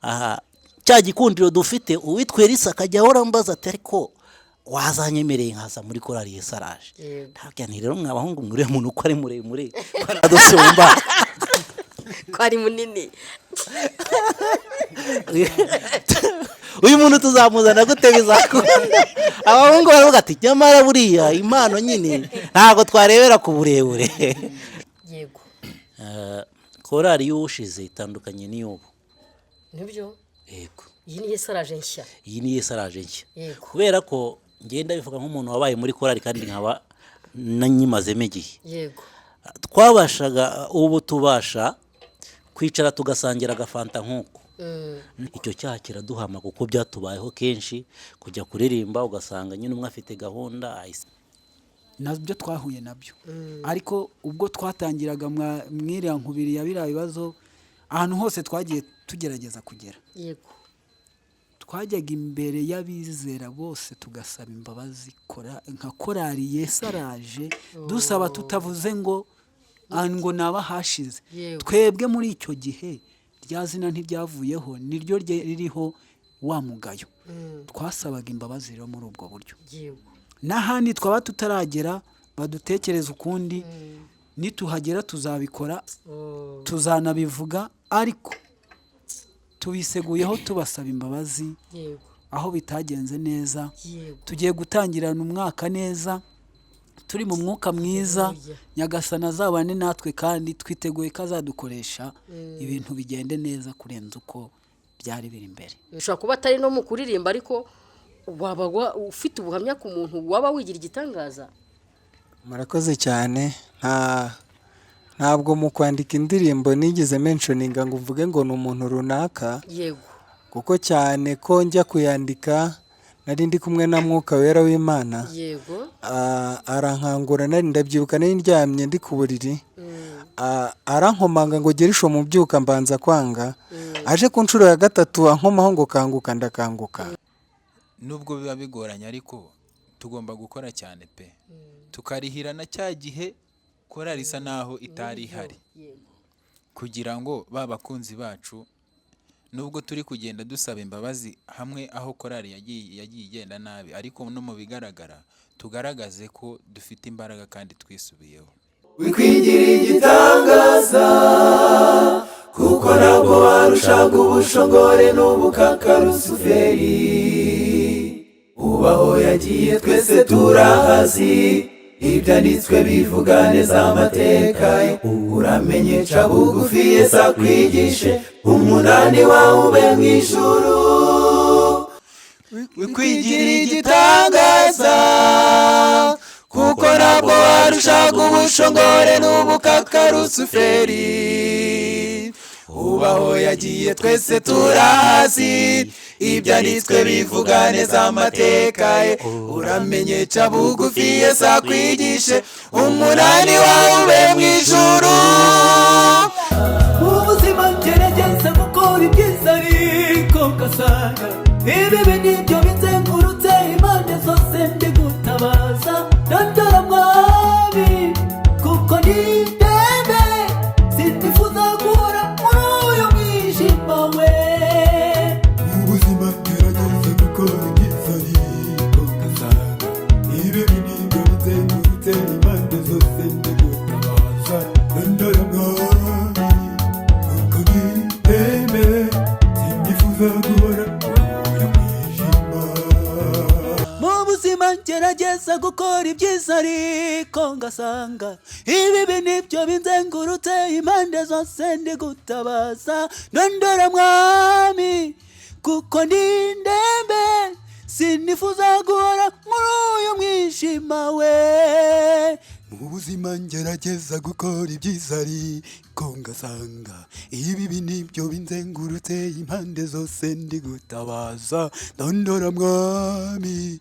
Aha cya gikundiro dufite, uwitwa Elisa akajya ahora ambaza ati: "Ariko wazanyemereye nkaza muri korali Yesaraje?" Ntabwo nti rero mwabahungu, muriya muntu uko ari muremure, ko aradusumba, ko ari munini, uyu muntu tuzamuzana gute bizakunda? Abahungu baravuga ati: "Nyamara buriya impano nyine ntabwo twarebera ku burebure." Korali y'ubushize itandukanye n'iy'ubu. Nibyo. Yego. Iyi ni Yesaraje nshya. Iyi ni Yesaraje nshya. Kubera ko ngenda bivuga nk'umuntu wabaye muri korali kandi nkaba nanyimazemo igihe. Twabashaga, ubu tubasha kwicara tugasangira agafanta nk'uko. Icyo cyaha kiraduhama kuko byatubayeho kenshi kujya kuririmba ugasanga nyine umwe afite gahunda Nabyo twahuye nabyo, ariko ubwo twatangiraga mwiriya nkubiri ya biriya bibazo, ahantu hose twagiye tugerageza kugera, twajyaga imbere y'abizera bose tugasaba imbabazi nka korali Yesaraje, dusaba tutavuze ngo ngo naba hashize. Twebwe muri icyo gihe rya zina ntiryavuyeho, niryo ririho wa mugayo. Twasabaga imbabazi rero muri ubwo buryo. N'ahandi twaba tutaragera badutekereza ukundi, nituhagera tuzabikora, tuzanabivuga, ariko tubiseguyeho tubasaba imbabazi aho bitagenze neza. Tugiye gutangirana umwaka neza, turi mu mwuka mwiza. Haleluya. Nyagasani azabane natwe kandi twiteguye ko azadukoresha ibintu bigende neza kurenza uko byari biri mbere. Ushobora kuba atari no mu kuririmba, ariko waba ufite ubuhamya ku muntu waba wigira igitangaza. Murakoze cyane. Ntabwo mu kwandika indirimbo nigeze mentioninga ngo mvuge ngo ni umuntu runaka, kuko cyane ko njya kuyandika nari ndi kumwe na Mwuka Wera w'Imana. Arankangura, nari ndabyibuka nari ndyamye ndi ku buriri, arankomanga ngo: "Gerisho, mubyuka." Mbanza kwanga, aje ku nshuro ya gatatu ankomaho ngo: "Kanguka." Ndakanguka. Nubwo biba bigoranye, ariko tugomba gukora cyane pe, tukarihira na cya gihe korali isa naho itari ihari, kugira ngo ba bakunzi bacu, nubwo turi kugenda dusaba imbabazi hamwe aho korali yagiye igenda nabi, ariko no mu bigaragara tugaragaze ko dufite imbaraga kandi twisubiyeho. Wikwigira igitangaza, kuko ntabwo warushaga ubushongore n'ubukaka Rusuferi. Ubaho yagiye twese turahazi, ibyanditswe bivuga neza amateka ye. Uramenye ca bugufi, Yesu akwigishe, umunani wawe ube mu ijuru. Wikwigira igitangaza, kuko ntabwo warushaga ubushongore n'ubukaka Rusuferi. Ubaho yagiye twese turahazi, ibyanditswe bivuga neza amateka ye. Uramenye ca bugufi, Yesu akwigishe, umunani wawe ube mu ijuru. Mu buzima ngerageza gukora ibyiza, ariko ugasanga ibibi nibyo bizengurutse impande zose. Ndi gutabaza, ndondora mwami, kuko ni ndembe, sinifuza guhora muri uyu mwijima we. Ubuzima ngerageza gukora ibyiza, ariko ugasanga ibibi nibyo bizengurutse impande zose. Ndi gutabaza, ndondora mwami, kuko ni ndembe, sinifuza guhora muri uyu mwijima. Mu buzima ngerageza gukora ibyiza, ariko ngasanga ibibi nibyo binzengurutse impande zose. Ndi gutabaza, ndondora mwami, kuko ndi ndembe, sinifuza guhora muri uyu mwijima we. Mu buzima ngerageza gukora ibyiza, ariko ngasanga ibibi nibyo binzengurutse impande zose. Ndi gutabaza, ndondora mwami,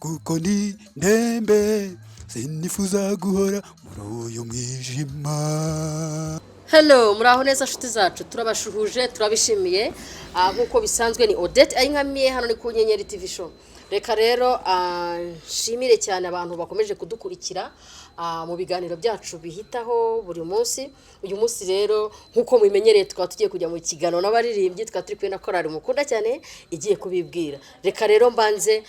kuko ndi ndembe, sinifuza guhora muri uyu mwijima. Hello, muraho neza nshuti zacu, turabashuhuje, turabishimiye. Nk'uko bisanzwe ni Odette Ayinkamiye, hano ni ku Nyenyeri TV Show. Reka rero nshimire cyane abantu bakomeje kudukurikira. mu biganiro byacu bihitaho buri munsi. Uyu munsi rero nk'uko mubimenyereye tukaba tugiye kujya mu kiganiro n'abaririmbyi, tukaba turi kumwe na korali mukunda cyane igiye kubibwira. Reka rero mbanze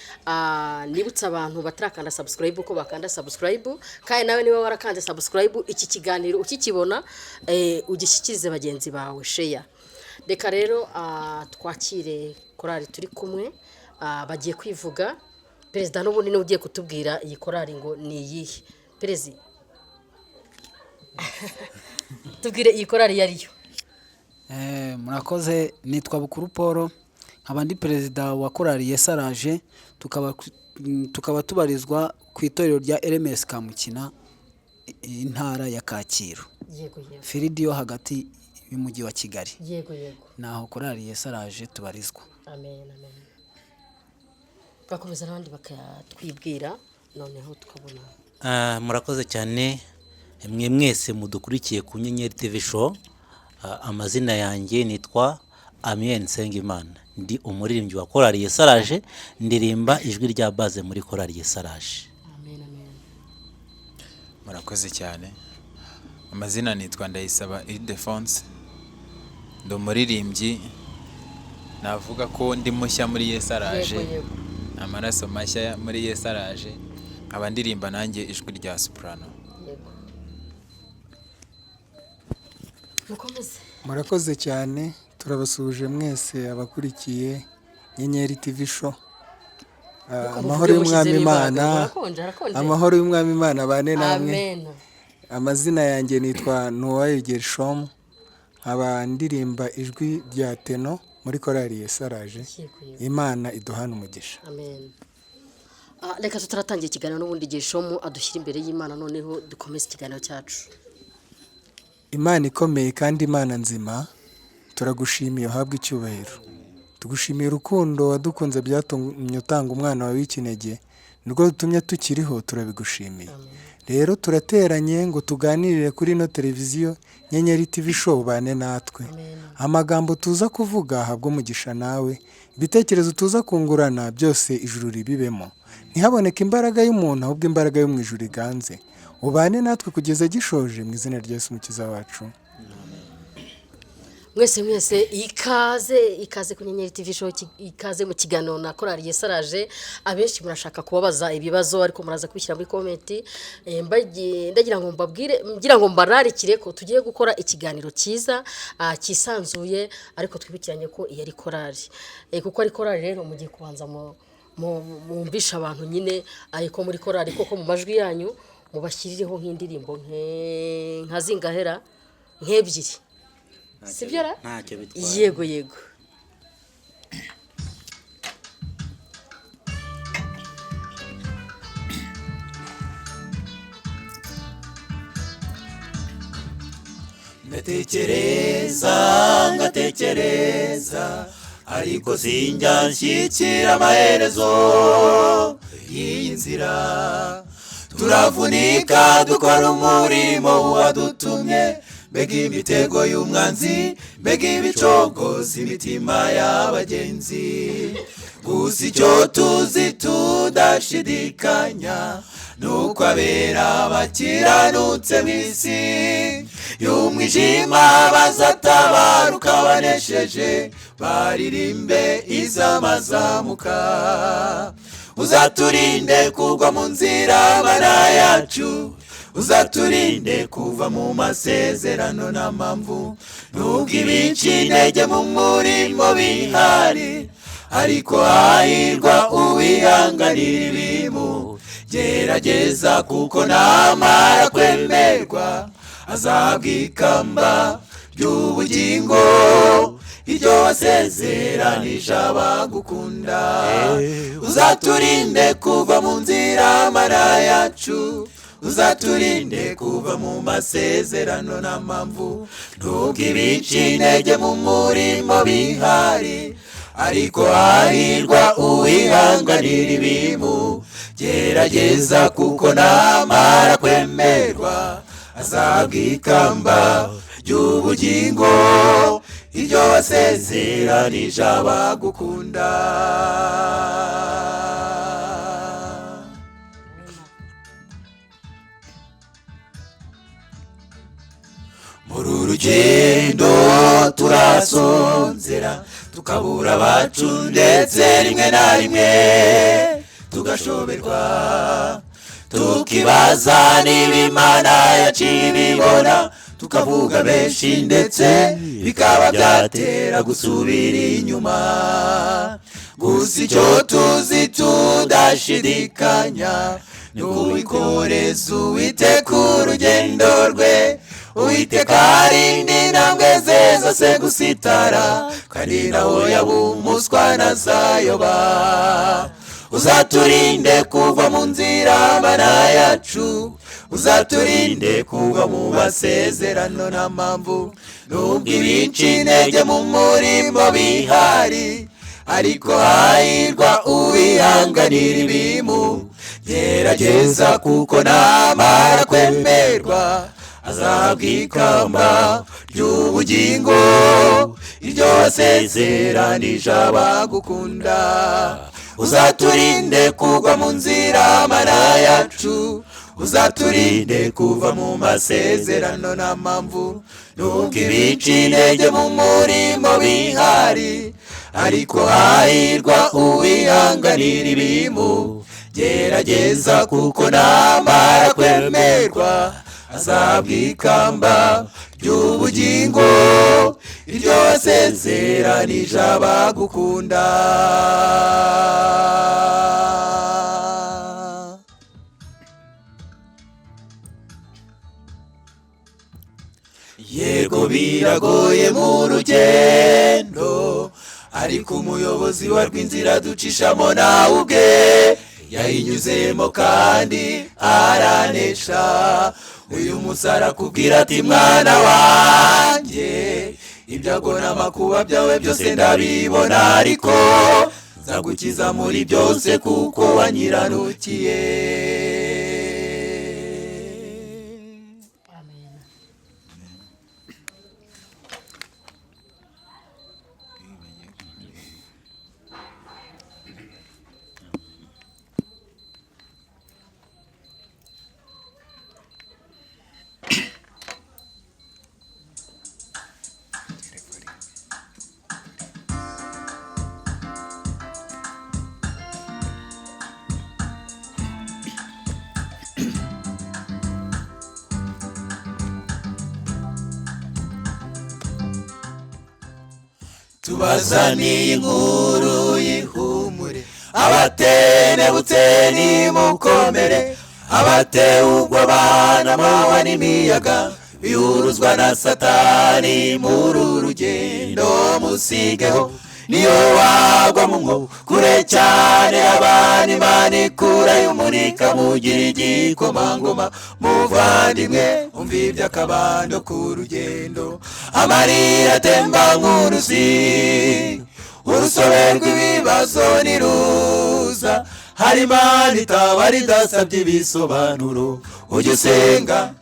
nibutse abantu batarakanda subscribe ko bakanda subscribe, kandi nawe niba warakanze subscribe iki kiganiro ukikibona ugishyikirize bagenzi bawe, share. Reka rero twakire korali turi kumwe, bagiye kwivuga. Perezida n'ubundi niwe ugiye kutubwira iyi korali ngo ni iyihe. Perezida, tubwire iyi korali iyo ariyo. Murakoze, nitwa Bukuru Paul, nkaba ndi perezida wa korali Yesaraje, tukaba tubarizwa ku itorero rya RMS Kamukina, intara ya Kacyiru, yego yego firidi yo hagati y'umujyi wa Kigali. Yego yego. Naho korali Yesaraje tubarizwa. Amen, amen. Bakomeza n'abandi bakatwibwira, noneho tukabona. Murakoze cyane mwe mwese mudukurikiye ku Nyenyeri TV Show. Amazina yanjye nitwa Amien Nsengimana, ndi umuririmbyi wa korali Yesaraje, ndirimba ijwi rya baze muri korali Yesaraje. Amen, amen. Murakoze cyane. Amazina nitwa Ndayisaba Ildefonse, ndi umuririmbyi, navuga ko ndi mushya muri Yesaraje, Yego yego. amaraso mashya muri Yesaraje, nkaba ndirimba nanjye ijwi rya soprano. Yego, mukomeze. Murakoze cyane, turabasuhuje mwese abakurikiye Nyenyeri TV Show. Muko Amahoro muvuge y'Umwami mushyizemo imbaraga. Imana, Harakonje, harakonje. amahoro y'Umwami Imana abane namwe. Amen. Amazina yanjye nitwa Ntuwayo Gershom, nkaba ndirimba ijwi rya teno muri korali Yesaraje. Yego yego. Imana iduhane umugisha. Amen. Reka tutaratangira ikiganiro n'ubundi Geshomu adushyira imbere y'Imana, noneho dukomeze ikiganiro cyacu. Imana ikomeye kandi Imana nzima, turagushimiye, uhabwe icyubahiro. Tugushimiye urukundo wadukunze byatumye utanga umwana wawe w'ikinege, nirwo rutumye tukiriho, turabigushimiye. Rero turateranye ngo tuganirire kuri ino televiziyo Nyenyeri TV Show, bane natwe. Amagambo tuza kuvuga ahabwe umugisha nawe, ibitekerezo tuza kungurana byose ijuru ribibemo. Ntihaboneke imbaraga y'umuntu, ahubwo imbaraga yo mu ijuru iganze. Ubane natwe kugeza gishoje, mu izina rya Yesu Umukiza wacu. Mwese mwese ikaze, ikaze ku Nyenyeri TV Show, ikaze mu kiganiro na korali Yesaraje. Abenshi murashaka kubabaza ibibazo, ariko muraza kubishyira muri comment. Ndagira ngo mbabwire, ngira ngo mbararikire ko tugiye gukora ikiganiro cyiza, cyisanzuye, ariko twibukiranye ko iyi ari korali. Kuko ari korali rero mugiye kubanza mwumvisha abantu nyine ariko muri korali koko mu majwi yanyu mubashyirireho nk'indirimbo nka zingahera nk'ebyiri, sibyo ra? Ntacyo bitwaye. Yego yego. Ndatekereza, ngatekereza, ariko sinjya nshyikira amaherezo y'iyi nzira. Turavunika dukora umurimo wadutumye, mbega imitego y'umwanzi, mbega ibicogoza imitima y'abagenzi. Gusa icyo tuzi tudashidikanya nuko abera bakiranutse mu isi y'umwijima bazatabaruka banesheje, baririmbe izamazamuka. Uzaturinde kugwa mu nzira mana yacu, uzaturinde kuva mu masezerano nta mpamvu. Nubwo ibica intege mu murimo bihari, ariko hahirwa uwihanganira ibimu gerageza, kuko namara kwemerwa azahabwa ikamba ry'ubugingo, iryo wasezeranije abagukunda. Uzaturinde kuva mu nzira mana yacu, uzaturinde kuva mu masezerano nta mpamvu. Nubwo ibica intege mu murimo bihari, ariko hahirwa uwihanganira ibimu gerageza, kuko namara kwemerwa azahabwa ikamba ry'ubugingo, iryo wasezeranije abagukunda. rugendo turasonzera, tukabura abacu ndetse rimwe na rimwe tugashoberwa, tukibaza niba Imana yaciye ibibona, tukavuga benshi ndetse bikaba byatera gusubira inyuma. Gusa icyo tuzi tudashidikanya ni ukubikoreza Uwiteka urugendo rwe. Uwiteka arinda intambwe ze zose gusitara, kandi naho yaba umuswa ntazayoba. Uzaturinde kuva mu nzira Mana yacu, uzaturinde kuva mu masezerano nta mpamvu. Nubwo ibica intege mu murimo bihari, ariko hahirwa uwihanganira ibimu gerageza, kuko namara kwemerwa azahabwa ikamba ry'ubugingo, iryo wasezeranije abagukunda. Uzaturinde kugwa mu nzira Mana yacu, uzaturinde kuva mu masezerano nta mpamvu. Nubwo ibica intege mu murimo bihari, ariko hahirwa uwihanganira ibimu gerageza, kuko namara kwemerwa azahabwa ikamba ry'ubugingo, iryo wasezeranije abagukunda. Yego biragoye mu rugendo, ariko umuyobozi wa rw'inzira ducishamo nawe ubwe yayinyuzemo kandi aranesha. Uyu munsi arakubwira ati mwana wanjye, ibyago n'amakuba byawe byose ndabibona, ariko nzagukiza muri byose kuko wanyiranukiye. Amen. Tubazaniye inkuru y'ihumure, abatenebutse nimukomere, abatewe ubwoba n'amahwa n'imiyaga bihuruzwa na Satani muri uru rugendo musigeho. Niyo wagwa mu mwobo kure cyane, abana Imana ikura y'umunika mugira igikomangoma. Muvandimwe umva iby'akabando ku rugendo, amarira atemba nk'uruzi, urusobe rw'ibibazo niruza, hari Imana itaba ridasabye ibisobanuro. Ujye usenga,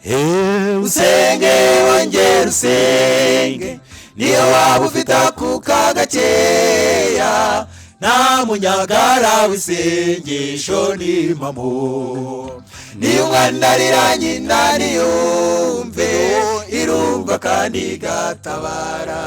usenge wongere usenge, niyo waba ufite akuka gakeya, nta munyagara w'isengesho n'impamo. Niyo umwana arira nyina niyumve, irumva kandi igatabara.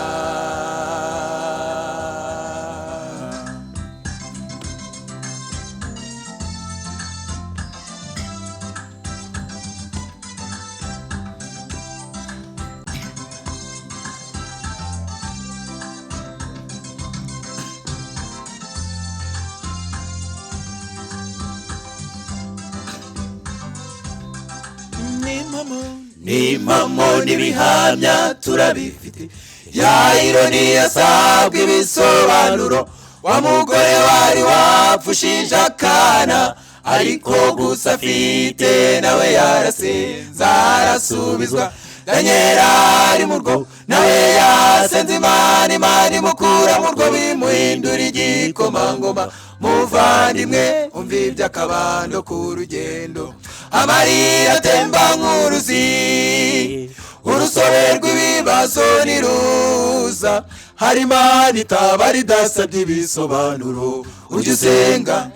N'impamo n'ibihamya turabifite, Yayiro ntiyasabwa ibisobanuro, wa mugore wari wapfushije akana, ariko gusa afite nawe yarasenze arasubizwa. Daniel ari mu rwobo nawe yasenze Imana, Imana imukura mu rwobo imuhindura igikomangoma. Muvandimwe umva iby'akabando ku rugendo, amarira atemba nk'uruzi, urusobe rw'ibibazo niruza, hari Imana itaba ridasabye ibisobanuro. Ujye usenga,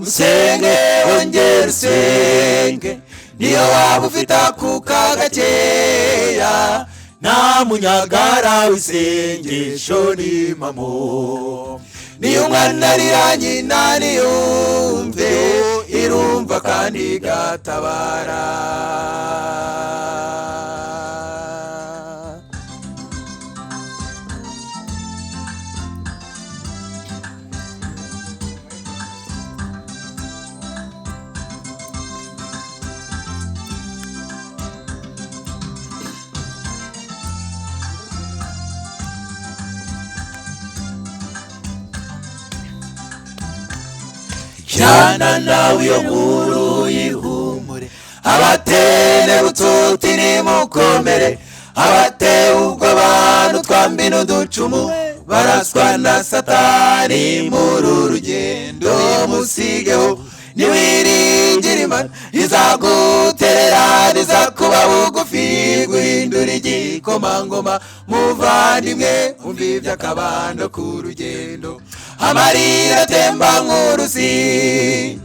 usenge wongere usenge, niyo waba ufite akuka gakeya, Nta munyagara w'isengesho n'impamo. Niyo umwana arira nyina niyumve, irumva kandi igatabara. Jyana nawe iyo nkuru y'ihumure, abatenebutse uti nimukomere, abatewe ubwoba n'utwambi n'uducumu, baraswa na Satani muri uru rugendo musigeho. Niwiringira Imana izaguterera, izakuba bugufi guhindura igikomangoma. Muvandimwe, umva iby'akabando ku rugendo, amarira atemba nk'uruzi,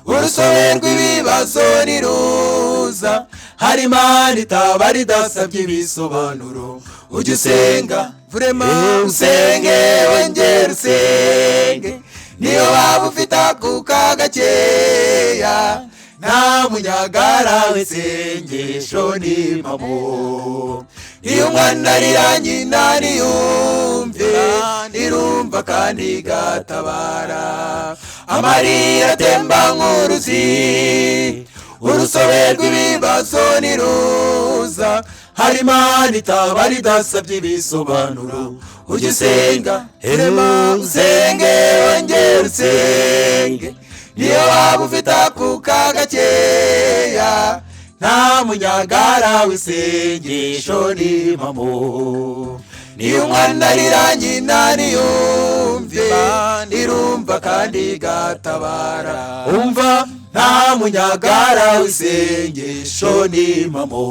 urusobe rw'ibibazo niruza. Hari Imana itaba ridasabye ibisobanuro, ujye usenga vurema, usenge wongere usenge, niyo waba ufite akuka gakeya. Nta munyagara w'isengesho n'impamo. Iyo umwana arira nyina niyumve, irumva kandi igatabara. Amarira atemba nk'uruzi, urusobe rw'ibibazo niruza. Hari Imana itaba ridasabye ibisobanuro, ujye usenga rema, usenge wongere usenge, niyo waba ufite akuka gakeya. Nta munyagara w'isengesho n'impamo. Niyo umwana arira nyina niyumve, irumva kandi igatabara. Umva, nta munyagara w'isengesho n'impamo.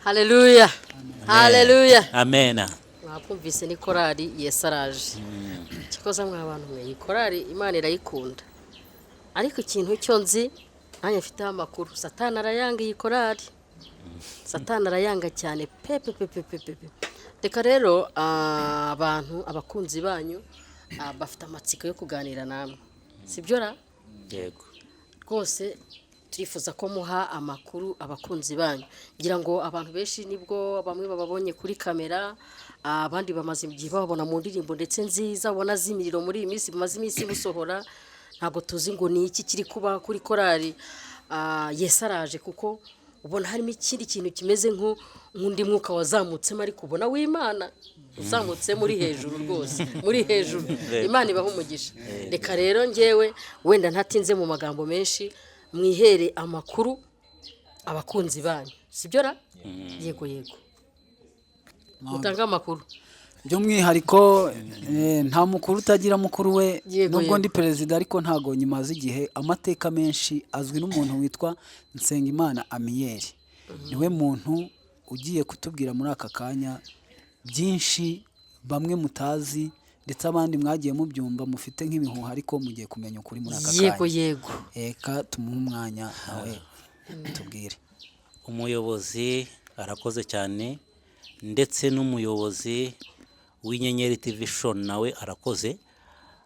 Haleluya, haleluya. Amena. Mwakumvise ni korali Yesaraje. Cyakoze mwa bantu mwe, iyi korali Imana irayikunda, ariko ikintu cyo nzi nanjye mfiteho amakuru, Satani arayanga iyi korali, Satani arayanga cyane pe pe pe pe pe pe pe. Reka rero abantu, abakunzi banyu bafite amatsiko yo kuganira namwe, sibyo ra? Yego. Rwose turifuza ko muha amakuru abakunzi banyu. Ngira ngo abantu benshi nibwo bamwe bababonye kuri kamera, abandi bamaze igihe bababona mu ndirimbo ndetse nziza, ubona z'imiriro muri iyi minsi bamaze iminsi musohora. Ntabwo tuzi ngo ni iki kiri kuba kuri korali Yesaraje, kuko ubona harimo ikindi kintu kimeze nk'undi mwuka wazamutsemo, ariko ubona w'Imana uzamutse muri hejuru rwose, muri hejuru. Imana ibaha umugisha. Reka rero njyewe wenda ntatinze mu magambo menshi, mwihere amakuru abakunzi banyu, sibyo ra? Yego yego, mutange amakuru. By'umwihariko nta mukuru utagira mukuru we. Yego, nubwo yego. ndi perezida ariko ntago nyimaze igihe. Amateka menshi azwi n'umuntu witwa Nsengimana Amiyeri, niwe muntu ugiye kutubwira muri aka kanya byinshi bamwe mutazi, ndetse abandi mwagiye mubyumva mufite nk'ibihuha, ariko mugiye kumenya ukuri muri aka Yego kanya. yego. Reka tumuhe umwanya nawe tubwire. Umuyobozi arakoze cyane, ndetse n'umuyobozi w'Inyenyeri TV Show nawe arakoze.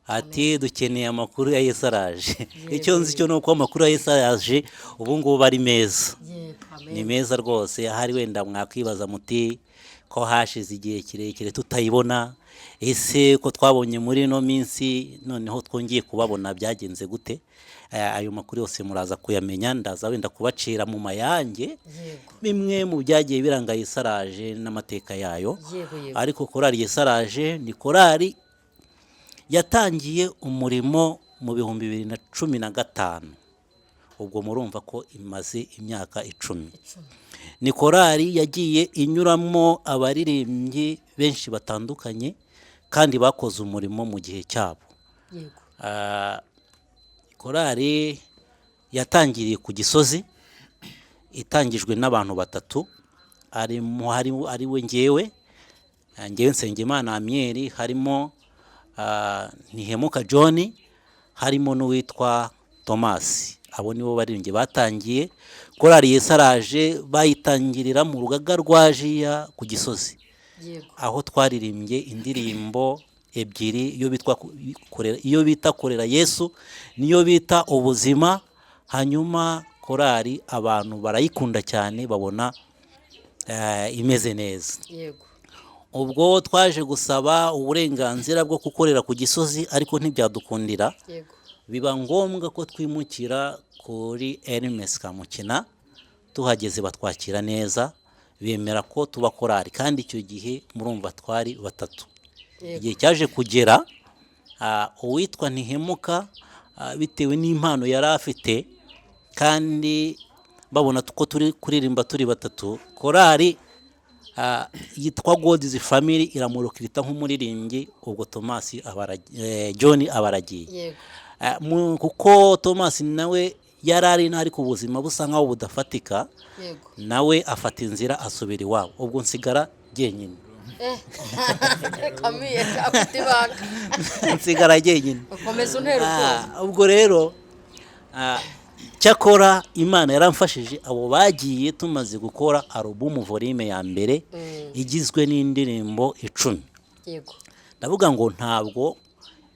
Ati dukeneye amakuru ya Yesaraje. Icyo nzi cyo ni uko amakuru ya Yesaraje ubu ngubu ari meza, Yego, amen. ni meza rwose. Ahari wenda mwakwibaza muti ko hashize igihe kirekire tutayibona, ese ko twabonye muri ino minsi noneho twongeye kubabona byagenze gute? Ayo makuru yose muraza kuyamenya, ndaza wenda kubacira mu mayange Yego. bimwe mu byagiye biranga Yesaraje n'amateka yayo. Yego yego. Ariko korali Yesaraje ni korali yatangiye umurimo mu 2015, ubwo murumva ko imaze imyaka 10. Ni korali yagiye inyuramo abaririmbyi benshi batandukanye kandi bakoze umurimo mu gihe cyabo. Yego. Korali yatangiriye ku Gisozi, itangijwe n'abantu batatu, harimo ari we ngewe Nsengimana Amiyeri, harimo Ntihemuka John, harimo n'uwitwa Thomas. Abo nibo baririmbyi batangiye korali Yesaraje, bayitangirira mu rugaga rwa Jiya ku Gisozi, aho twaririmbye indirimbo ebyiri, iyo bitwa iyo bita Korera Yesu niyo bita Ubuzima. Hanyuma korali abantu barayikunda cyane, babona imeze neza. Ubwo twaje gusaba uburenganzira bwo gukorera ku Gisozi, ariko ntibyadukundira. Biba ngombwa ko twimukira kuri Hermes Kamukina. Tuhageze batwakira neza, bemera ko tuba korali, kandi icyo gihe murumva twari batatu. Igihe cyaje kugera, uwitwa Ntihemuka, bitewe n'impano yari afite kandi babona ko turi kuririmba turi batatu, korali yitwa God's Family iramurukirita nk'umuririmbyi. Ubwo Thomas John abaragiye. Kuko Thomas nawe yari ari n'ari ku buzima busa nkaho budafatika, nawe afata inzira asubira iwabo. Ubwo nsigara jyenyine. Kamiye afite ibanga. Nsigara jyenyine. Ukomeza untera ubwoba. Ubwo rero, cyakora Imana yaramfashije, abo bagiye tumaze gukora alubumu volume ya mbere igizwe n'indirimbo 10. Ndavuga ngo ntabwo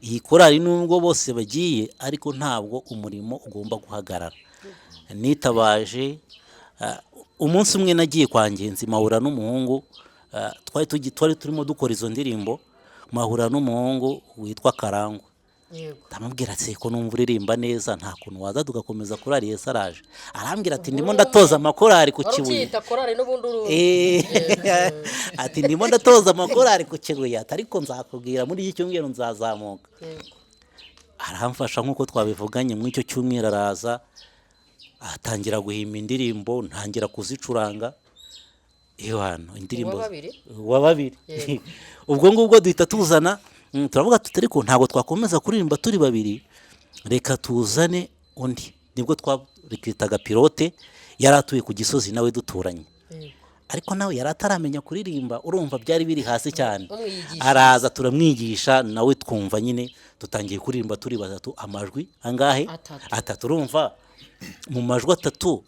iyi korali, nubwo bose bagiye, ariko ntabwo umurimo ugomba guhagarara. Nitabaje, umunsi umwe nagiye kwa Ngenzi, mahura n'umuhungu, twari turimo dukora izo ndirimbo, mahura n'umuhungu witwa Karangwa. Ndamubwira ati: "Ko numva uririmba neza, nta kuntu waza tugakomeza korali Yesaraje?" Arambwira ati: "Ndimo ndatoza amakorali ku Wari Kibuye." ukiyita korali n'ubundi uri Ati: "Ndimo ndatoza amakorali ku Kibuye," ati: "ariko nzakubwira muri iki cyumweru nzazamuka." Aramfasha nk'uko twabivuganye, muri icyo cyumweru araza, atangira guhimba indirimbo, ntangira kuzicuranga. Iyo hano indirimbo Uwa babiri? Uwa babiri. Ubwo ngubwo duhita tuzana, turavuga tuti: "Ariko ntabwo twakomeza kuririmba turi babiri, reka tuzane undi." Nibwo twakwitaga Pilote, yari atuye ku Gisozi nawe duturanye, ariko nawe yari ataramenya kuririmba, urumva byari biri hasi cyane. Umwigisha. Araza turamwigisha, nawe twumva nyine dutangiye kuririmba turi batatu. Amajwi angahe? Atatu. Atatu. Urumva mu majwi atatu,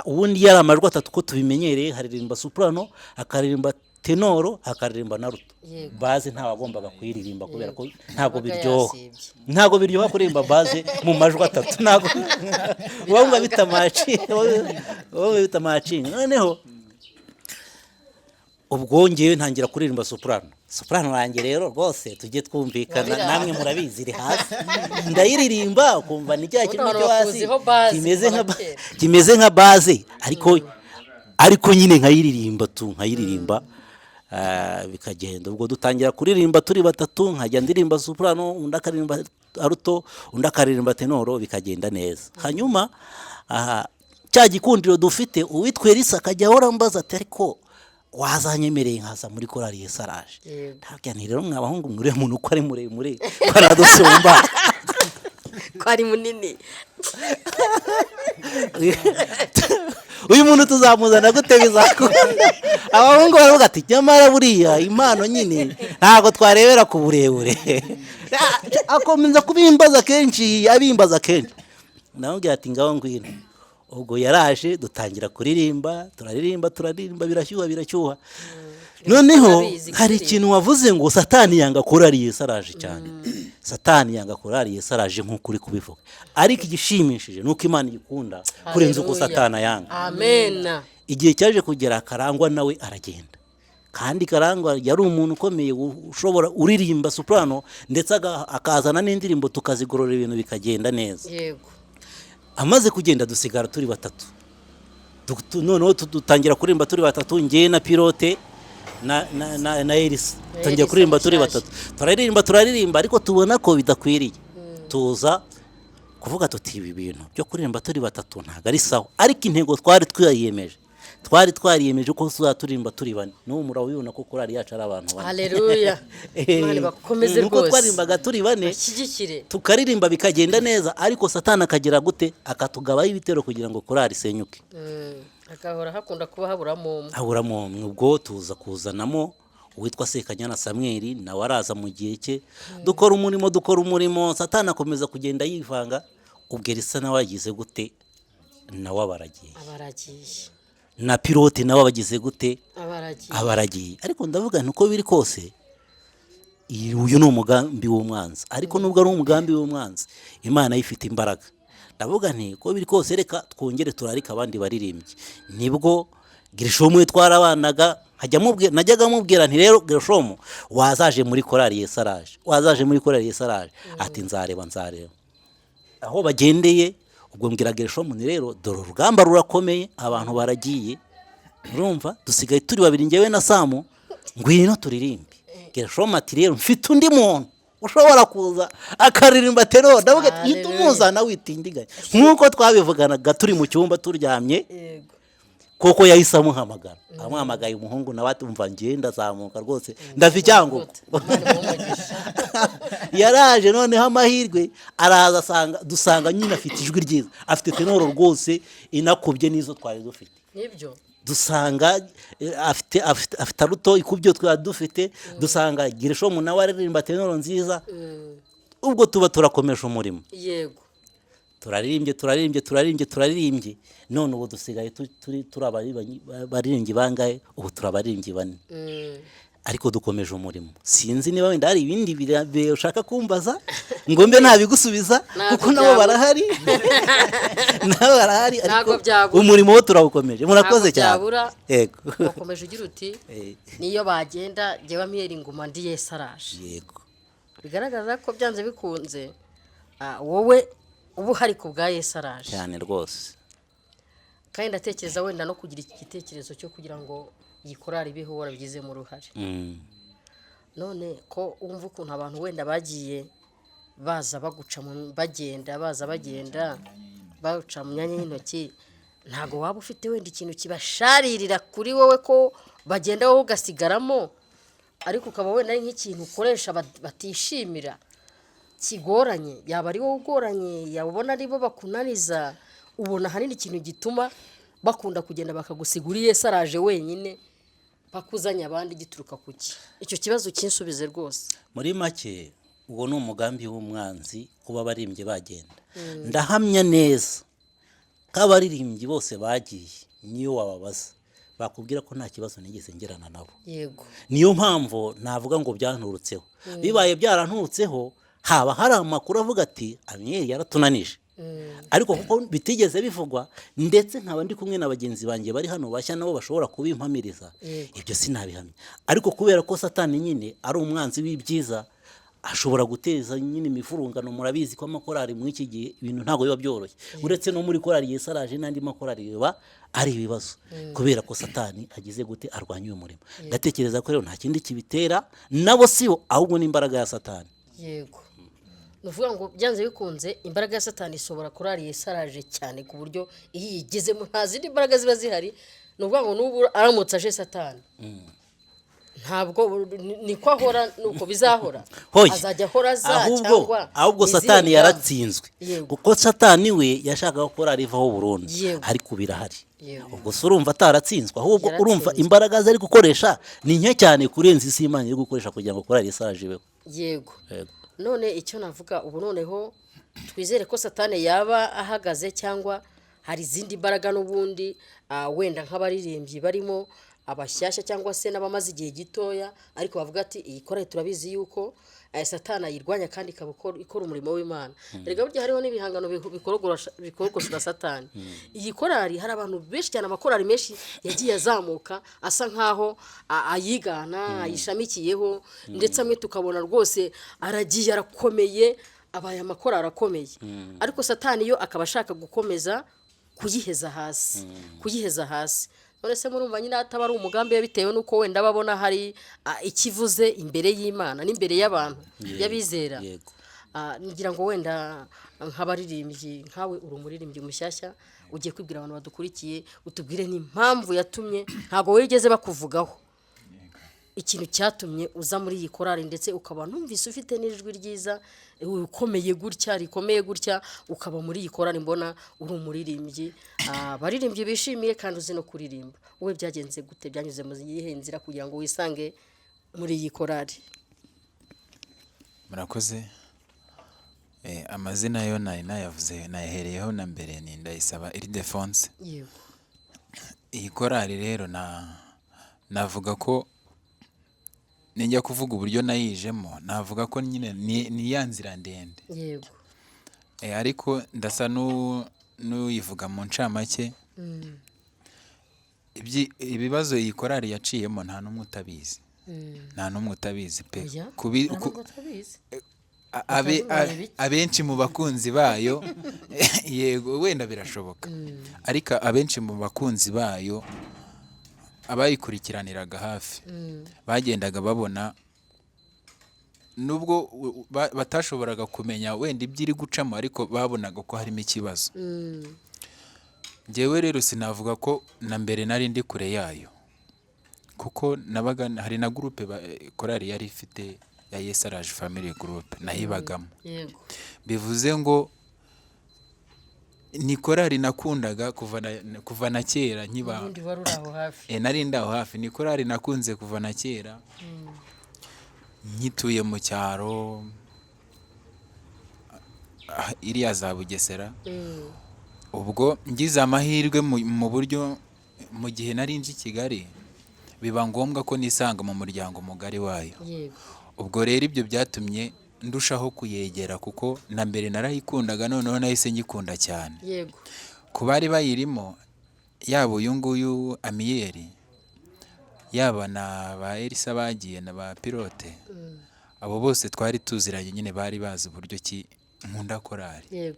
ubundi yari amajwi atatu ko tubimenyereye, haririmba soprano, akaririmba tenoro, akaririmba na alto. Basse ntawagombaga kuyiririmba kubera ko ntabwo Yabaga biryoha. yasibye. Ntabwo biryoha kuririmba basse mu majwi atatu, ntabwo wumva bitamacinga. Noneho ubwo ngewe ntangira kuririmba soprano. Soprano yanjye rero rwose tujye twumvikana, Wabira. namwe murabizi, iri hasi. Ndayiririmba ukumva ni cya kintu Ubundi cyo abantu hasi bakuziho basse kimeze kuva nka kera. kimeze nka basse, ariko nyine nkayiririmba tu, nkayiririmba, bikagenda. Ubwo dutangira kuririmba turi batatu, nkajya ndirimba soprano, undi akaririmba alto, undi akaririmba tenoro, bikagenda neza. Hanyuma aha, cya gikundiro dufite, uwitwa Elisa akajya ahora ambaza ati: "Ariko wazanyemereye nkaza muri korali Yesaraje?" Ntabwo nti: "Rero mwa bahungu, muriya muntu uko ari muremure, ko aradusumba, ko ari munini, uyu muntu tuzamuzana gute? Bizakunda?" Abahungu baravuga ati: "Nyamara buriya impano nyine ntabwo twarebera ku burebure." Akomeza kubimbaza kenshi, abimbaza kenshi. Namubwira ati: "Ngaho ngwino." Ubwo yaraje, dutangira kuririmba, turaririmba, turaririmba, birashyuha, birashyuha. Noneho Urabizi hari kuririmba. ikintu wavuze ngo Satani yanga korali Yesaraje cyane. Satani yanga korali Yesaraje nk'uko uri kubivuga, ariko igishimishije ni uko Imana igikunda kurenza uko Haleluya. Satani ayanga. Amen. Igihe cyaje kugera, Karangwa nawe aragenda, kandi Karangwa yari umuntu ukomeye ushobora uririmba soprano, ndetse akazana n'indirimbo tukazigorora, ibintu bikagenda neza. Amaze kugenda dusigara turi batatu. Noneho dutangira kuririmba turi batatu, njye na Pilote na Elisa. Dutangira Elisa kuririmba turi mushyashya. batatu, turaririmba, turaririmba, ariko tubona ko bidakwiriye. Tuza kuvuga tuti: "Ibi bintu byo kuririmba turi batatu ntabwo ari sawa." Ariko intego twari twiyemeje, twari twariyemeje ko tuzajya turirimba turi bane. N'ubu murabibona ko korali yacu ari abantu bane. Haleluya, Imana ibakomeze Nuko rwose. twaririmbaga turi bane, bashyigikire. tukaririmba bikagenda neza, ariko Satani akagira gute? Akatugabaho ibitero kugira ngo korali isenyuke. Hagahora hakunda kuba haburamo umwe. Haburamo umwe. Ubwo tuza kuzanamo uwitwa Sekanyana Samweli, nawe araza mu gihe cye, dukora umurimo, dukora umurimo, Satani akomeza kugenda yivanga. Ubwo Elisa nawe yagize gute? Nawe abaragiye. Abaragiye. Na pilote nawe abagize gute? Abaragiye. Abaragiye. Ariko ndavuga nti uko biri kose uyu ni umugambi w'umwanzi, ariko nubwo ari umugambi w'umwanzi, Imana ifite imbaraga. Ndavuga nti uko biri kose reka twongere turarike abandi baririmbyi. Nibwo Gerishomu we twarabanaga, najyaga mubwira nti rero Gerishomu, wazaje muri korali Yesaraje, wazaje muri korali Yesaraje. Ati nzareba, nzareba aho bagendeye. Ubwo mbwira Gerishomu nti rero dore urugamba rurakomeye, abantu baragiye, urumva dusigaye turi babiri, njyewe na Samu, ngwino turirimbe. Gerishomu ati rero mfite undi muntu ushobora kuza akaririmba tenoro. Ndavuga ati hita umuzana witindiganya, nk'uko twabivuganaga turi mu cyumba turyamye. Koko yahise amuhamagara, amuhamagaye umuhungu nawe ati umva njye ndazamuka rwose, ndava i Cyangugu. Yaraje noneho amahirwe araza asanga dusanga nyine afite ijwi ryiza, afite tenoro rwose inakubye n'izo twari dufite. Nibyo. Dusanga afite aruto ikubye twari dufite, dusanga Gerishomu nawe aririmba tenoro nziza. Ubwo tuba turakomeje umurimo. Turaririmbye, turaririmbye, turaririmbye, turaririmbye. None ubu dusigaye turi abaririmbyi bangahe? Ubu turi abaririmbyi bane. Ariko dukomeje umurimo. Sinzi niba wenda hari ibindi ushaka kumbaza ngo mbe ntabigusubiza, kuko nabo barahari, nabo barahari, ariko umurimo wo turawukomeje. Murakoze cyane. Yego. Wakomeje ugira uti niyo bagenda jyewe Amiyeri nguma ndi Yesaraje. Yego. Bigaragaza ko byanze bikunze wowe uba uhari ku bwa Yesaraje. Cyane rwose. Kandi ndatekereza wenda no kugira iki gitekerezo cyo kugira ngo iyi korali ibeho warabigizemo uruhare. None ko wumva ukuntu abantu wenda bagiye baza baguca bagenda baza bagenda baca mu myanya y'intoki, ntabwo waba ufite wenda ikintu kibasharirira kuri wowe ko bagenda wowe ugasigaramo, ariko ukaba wenda ari nk'ikintu ukoresha batishimira kigoranye, yaba ari wowe ugoranye, yaba ubona ari bo bakunaniza, ubona ahanini ikintu gituma bakunda kugenda bakagusiga uri Yesaraje wenyine bakuzanye abandi gituruka kuki? Icyo kibazo kinsubize rwose. Muri make uwo ni umugambi w'umwanzi kuba abaririmbyi bagenda. Ndahamya neza ko abaririmbyi bose bagiye, niyo wababaza bakubwira ko nta kibazo nigeze ngirana nabo. Yego. Niyo mpamvu navuga ngo byanturutseho. Bibaye byaranturutseho, haba hari amakuru avuga ati Amiyeri yaratunanije. Ariko kuko bitigeze bivugwa, ndetse nkaba ndi kumwe na bagenzi banjye bari hano bashya nabo bashobora kubimpamiriza, ibyo sinabihamya. Ariko kubera ko Satani nyine ari umwanzi w'ibyiza, ashobora guteza nyine imivurungano. Murabizi ko amakorali muri iki gihe ibintu ntabwo biba byoroshye, uretse no muri korali Yesaraje n'andi makorali biba ari ibibazo, kubera ko Satani agize gute arwanya uyu murimo. Ndatekereza ko rero nta kindi kibitera, nabo sibo, ahubwo n'imbaraga ya Satani. Yego. Nuvuga ngo byanze bikunze imbaraga ya Satani isobora korali Yesaraje cyane, ku buryo iyo yigezemo nta zindi mbaraga ziba zihari. Nuvuga ngo n'ubu aramutse aje Satani, ntabwo niko ahora, nuko bizahora, azajya ahora aza, cyangwa ahubwo Satani yaratsinzwe, kuko Satani we yashakaga ko korali ivaho burundu, ariko birahari. Ubwo se urumva ataratsinzwe, ahubwo urumva imbaraga ze ari gukoresha ni nke cyane kurenza isi Imana iri gukoresha kugira ngo korali Yesaraje ibeho. Yego. None icyo navuga ubu noneho twizere ko Satani yaba ahagaze, cyangwa hari izindi mbaraga n'ubundi wenda nk'abaririmbyi barimo abashyashya cyangwa se n'abamaze igihe gitoya, ariko bavuga ati iyi korali turabizi yuko Satani ayirwanya kandi ikaba ikora umurimo w'Imana. Erega burya hariho n'ibihangano bikorogosora Satani. Iyi korali hari abantu benshi cyane, amakorali menshi yagiye azamuka asa nkaho ayigana, ayishamikiyeho, ndetse amwe tukabona rwose aragiye arakomeye, abaye amakorali akomeye. Ariko Satani yo akaba ashaka gukomeza kuyiheza hasi, kuyiheza hasi. None se murumva nyine ataba ari umugambi bitewe nuko wenda babona hari ikivuze imbere y'Imana n'imbere y'abantu y'abizera. Ngira ngo wenda nk'abaririmbyi, nkawe uri umuririmbyi mushyashya ugiye kwibwira abantu badukurikiye, utubwire n'impamvu yatumye ntabwo wigeze bakuvugaho, ikintu cyatumye uza muri iyi korali, ndetse ukaba numvise ufite n'ijwi ryiza ukomeye gutya, rikomeye gutya, ukaba muri iyi korali mbona uri umuririmbyi abaririmbyi bishimiye kandi uzi no kuririmba. Wowe byagenze gute, byanyuze mu yihe nzira kugira ngo wisange muri iyi korali? Murakoze. Amazina yo nari nayavuze, nayahereyeho na mbere, ni Ndayisaba Ildephonse. Yego. Iyi korali rero navuga ko nijya kuvuga uburyo nayijemo, navuga ko nyine ni ya nzira ndende. Yego. Ariko ndasa n'uyivuga mu ncamake. Ibibazo iyi korali yaciyemo nta n'umwe utabizi, nta n'umwe utabizi pe. Oya, nta n'umwe utabizi. Batabibaye bike. Abenshi mu bakunzi bayo, yego wenda birashoboka, ariko abenshi mu bakunzi bayo, abayikurikiraniraga hafi, bagendaga babona nubwo batashoboraga kumenya wenda ibyo iri gucamo, ariko babonaga ko harimo ikibazo. Njyewe rero sinavuga ko na mbere nari ndi kure yayo, kuko nabaga hari na groupe korali yari ifite ya Yesaraje Family Group, nayibagamo. Bivuze ngo ni korali nakundaga kuva na kera nkiba. Ubundi wari uri aho hafi. Nari ndi aho hafi. Ni korali nakunze kuva na kera nkituye mu cyaro, iriya za Bugesera. Ubwo ngize amahirwe mu buryo mu gihe nari nje i Kigali, biba ngombwa ko nisanga mu muryango mugari wayo. Ubwo rero ibyo byatumye ndushaho kuyegera, kuko na mbere narayikundaga, noneho nahise nyikunda cyane. Ku bari bayirimo, yaba uyu nguyu Amiyeri, yaba na ba Elisa bagiye na ba Pilote, abo bose twari tuziranye nyine, bari bazi uburyo ki nkunda korali.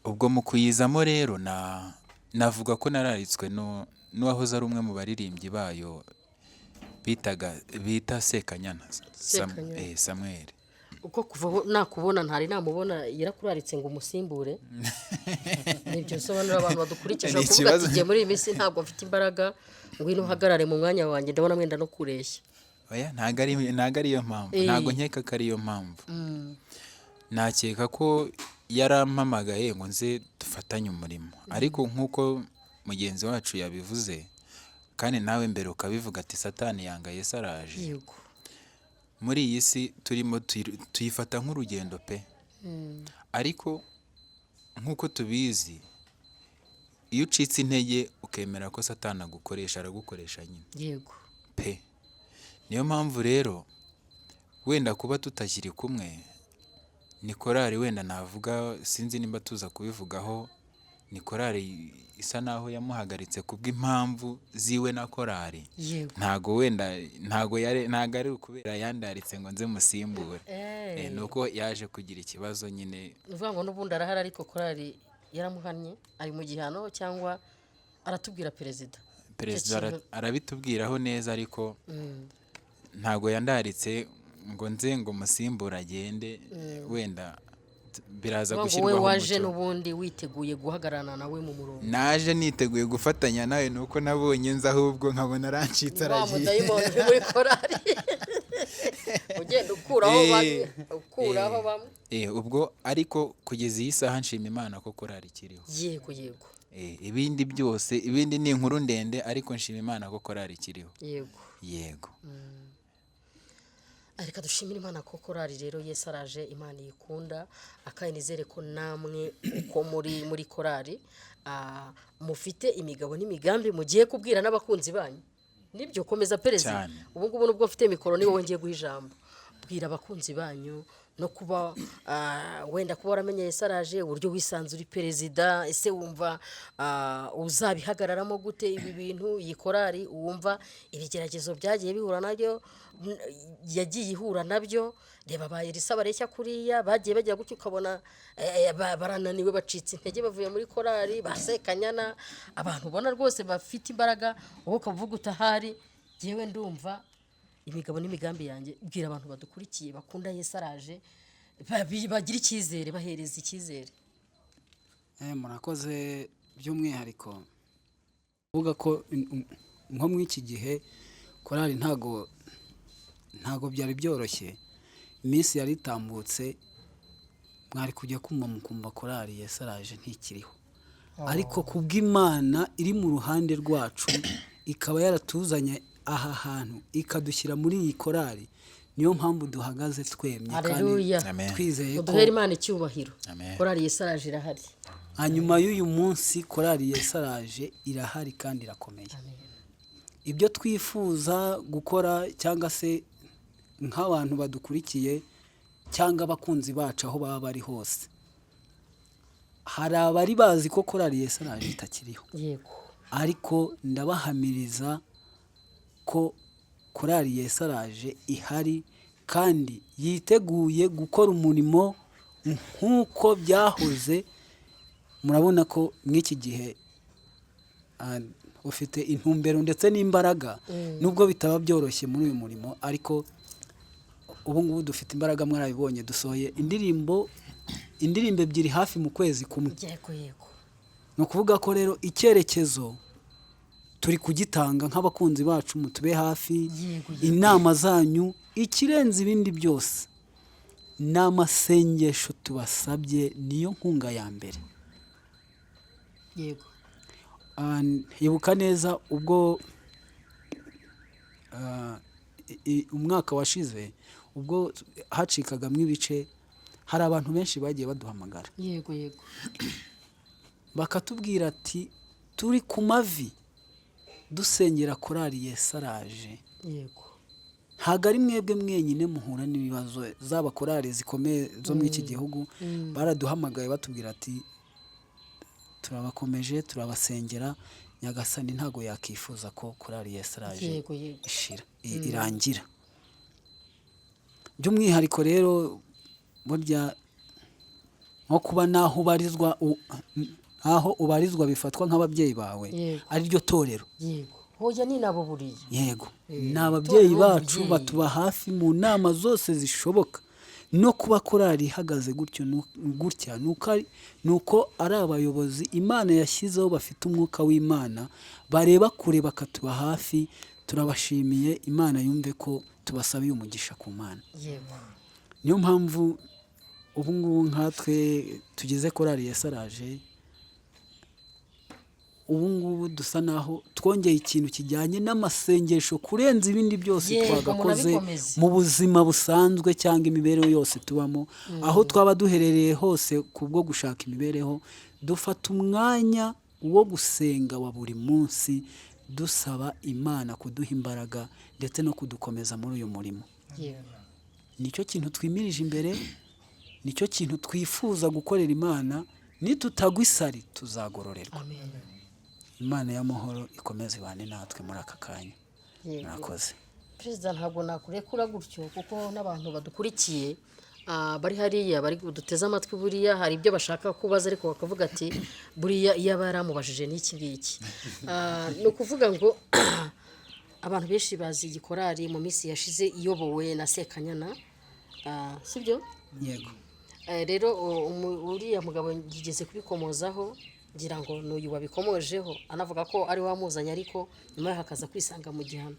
Ubwo mu kuyizamo rero navuga ko nararitswe n'uwahoze ari umwe mu baririmbyi bayo bita Sekanyana. Sekanyana. Samuel. Uko kuva aho nakubona ntari namubona, yarakuraritse ngo umusimbure. Nibyo nsobanurira abantu badukurikije. Ni kuvuga ikibazo. ati: "Ngiye muri iyi minsi ntabwo mfite imbaraga, ngwino uhagarare mu mwanya wanjye, ndabona mwenda no kureshya." Oya, ntago ariyo mpamvu. Ntago nkeka ko ariyo mpamvu. Nakeka ko yarampamagaye ngo nze dufatanye umurimo, ariko nk'uko mugenzi wacu yabivuze, kandi nawe mbere ukabivuga, ati Satani yanga Yesu araje. Muri iyi si turimo tuyifata nk'urugendo pe, ariko nk'uko tubizi, iyo ucitse intege ukemera ko Satani agukoresha, aragukoresha nyine pe. Niyo mpamvu rero wenda kuba tutakiri kumwe, ni korali wenda navuga, sinzi nimba tuza kubivugaho, ni korali isa naho yamuhagaritse kubw'impamvu ziwe na korali. Ntago wenda, ntago yari, ntago ari ukubera yandaritse ngo nze musimbure. Ni uko yaje kugira ikibazo nyine. Ni ukuvuga ngo n'ubundi arahari, ariko korali yaramuhannye, ari mu gihano, cyangwa aratubwira perezida. Perezida Icyo kintu- arabitubwiraho neza, ariko ntago yandaritse ngo nze ngo musimbure agende, wenda biraza Ni ukuvuga ngo wowe gushyirwaho waje umucyo. n'ubundi witeguye guhagararana nawe mu murongo. Naje niteguye gufatanya nawe, nuko nabonye nza ahubwo nkabona arancitse, Wa aragiye. mudayimoni uri muri korali ugenda ukuraho bamwe, ukuraho bamwe. Ubwo ariko kugeza iyi saha nshima Imana ko korali ikiriho. yego yego Ibindi byose, ibindi ni inkuru ndende, ariko nshima Imana ko korali ikiriho. Yego. Reka dushimire Imana ko korali rero Yesu araje, Imana iyikunda, akandi nizere ko namwe uko muri korali mufite imigabo n'imigambi mugiye kubwira n'abakunzi banyu. Nibyo, komeza perezida. Cyane. Ubu ngubu nubwo mfite mikoro, ni wowe ngiye guha ijambo. Bwira abakunzi banyu no kuba wenda kuba waramenye Yesu araje, uburyo wisanze uri perezida, ese wumva uzabihagararamo gute ibi bintu? Iyi korali wumva ibigeragezo byagiye bihura nabyo, yagiye ihura nabyo. Reba ba Elisa bareshya kuriya, bagiye bajya gutya ukabona barananiwe, bacitse intege, bavuye muri korali, basekanyana, abantu ubona rwose bafite imbaraga, wowe ukavuga utahari. Jyewe ndumva imigabo n'imigambi yanjye. Bwira abantu badukurikiye bakunda Yesu araje, bagira icyizere, bahereza icyizere. Murakoze. By'umwihariko kuvuga ko nko muri iki gihe korali ntago byari byoroshye. Iminsi yari itambutse mwari kujya kumva mukumva korali Yesu araje ntikiriho, ariko kubw'Imana iri mu ruhande rwacu, ikaba yaratuzanye aha hantu, ikadushyira muri iyi korali. Niyo mpamvu duhagaze twemye kandi Haleluya. Amen. twizeye ko Uduhere Imana icyubahiro. Amen. Korali Yesaraje irahari. Hanyuma y'uyu munsi korali Yesaraje irahari kandi irakomeye. Ibyo twifuza gukora cyangwa se nk'abantu badukurikiye cyangwa abakunzi bacu aho baba bari hose, hari abari bazi ko korali Yesaraje itakiriho, ariko ndabahamiriza ko korali Yesaraje ihari kandi yiteguye gukora umurimo nk'uko byahoze. Murabona ko mw'iki gihe ufite intumbero ndetse n'imbaraga, nubwo bitaba byoroshye muri uyu murimo, ariko ubu ngubu dufite imbaraga. Mwarabibonye, dusohoye indirimbo 2 hafi mu kwezi kumwe. Yego yego. Ni ukuvuga ko rero icyerekezo turi kugitanga nk'abakunzi bacu, mutube hafi, inama zanyu, ikirenze ibindi byose ni amasengesho tubasabye, niyo nkunga ya mbere. Ibuka neza ubwo umwaka washize ubwo hacikagamo ibice, hari abantu benshi bagiye baduhamagara. Yego yego. Bakatubwira ati turi ku mavi dusengera korali Yesaraje. Ntabwo ari mwebwe mwenyine muhura n'ibibazo, zaba korali zikomeye zo muri iki gihugu baraduhamagaye batubwira ati turabakomeje, turabasengera, Nyagasani ntabwo yakifuza ko korali Yesaraje Yego yego. ishira, irangira. By'umwihariko rero burya nko kuba naho ubarizwa, aho ubarizwa bifatwa nk'ababyeyi bawe, ari ryo torero. Yego. Hoya ni nabo buriya. Yego. Ni ababyeyi Torero bacu, n'umubyeyi. batuba hafi mu nama zose zishoboka. No kuba korali ihagaze gutyo gutya nuko ari abayobozi Imana yashyizeho bafite umwuka w'Imana, bareba kure bakatuba hafi. Turabashimiye, Imana yumve ko tubasabiye umugisha ku Mana. Niyo mpamvu ubu ngubu nkatwe tugeze korali Yesaraje, ubu ngubu dusa naho twongeye ikintu kijyanye n'amasengesho kurenza ibindi byose twagakoze Munabikomeze. mu buzima busanzwe cyangwa imibereho yose tubamo, aho twaba duherereye hose kubwo gushaka imibereho, dufata umwanya wo gusenga wa buri munsi dusaba Imana kuduha imbaraga ndetse no kudukomeza muri uyu murimo. Nicyo kintu twimirije imbere, nicyo kintu twifuza gukorera Imana. Nitutagwa isari tuzagororerwa. Amen. Imana y'amahoro ikomeze ibane natwe muri aka kanya. Murakoze. Perezida, ntabwo nakurekura gutyo kuko n'abantu badukurikiye bari hariya bari duteze amatwi, buriya hari ibyo bashaka kubaza ariko bakavuga ati buriya iyo aba yaramubajije n'iki ngiki. Ni ukuvuga ngo abantu benshi bazi iyi korali mu minsi yashize iyobowe na Sekanyana, sibyo? Yego. Rero uriya mugabo yigeze kubikomozaho, ngira ngo n'uyu wabikomojeho anavuga ko ari wamuzanye, ariko nyuma yaho akaza kwisanga mu gihano.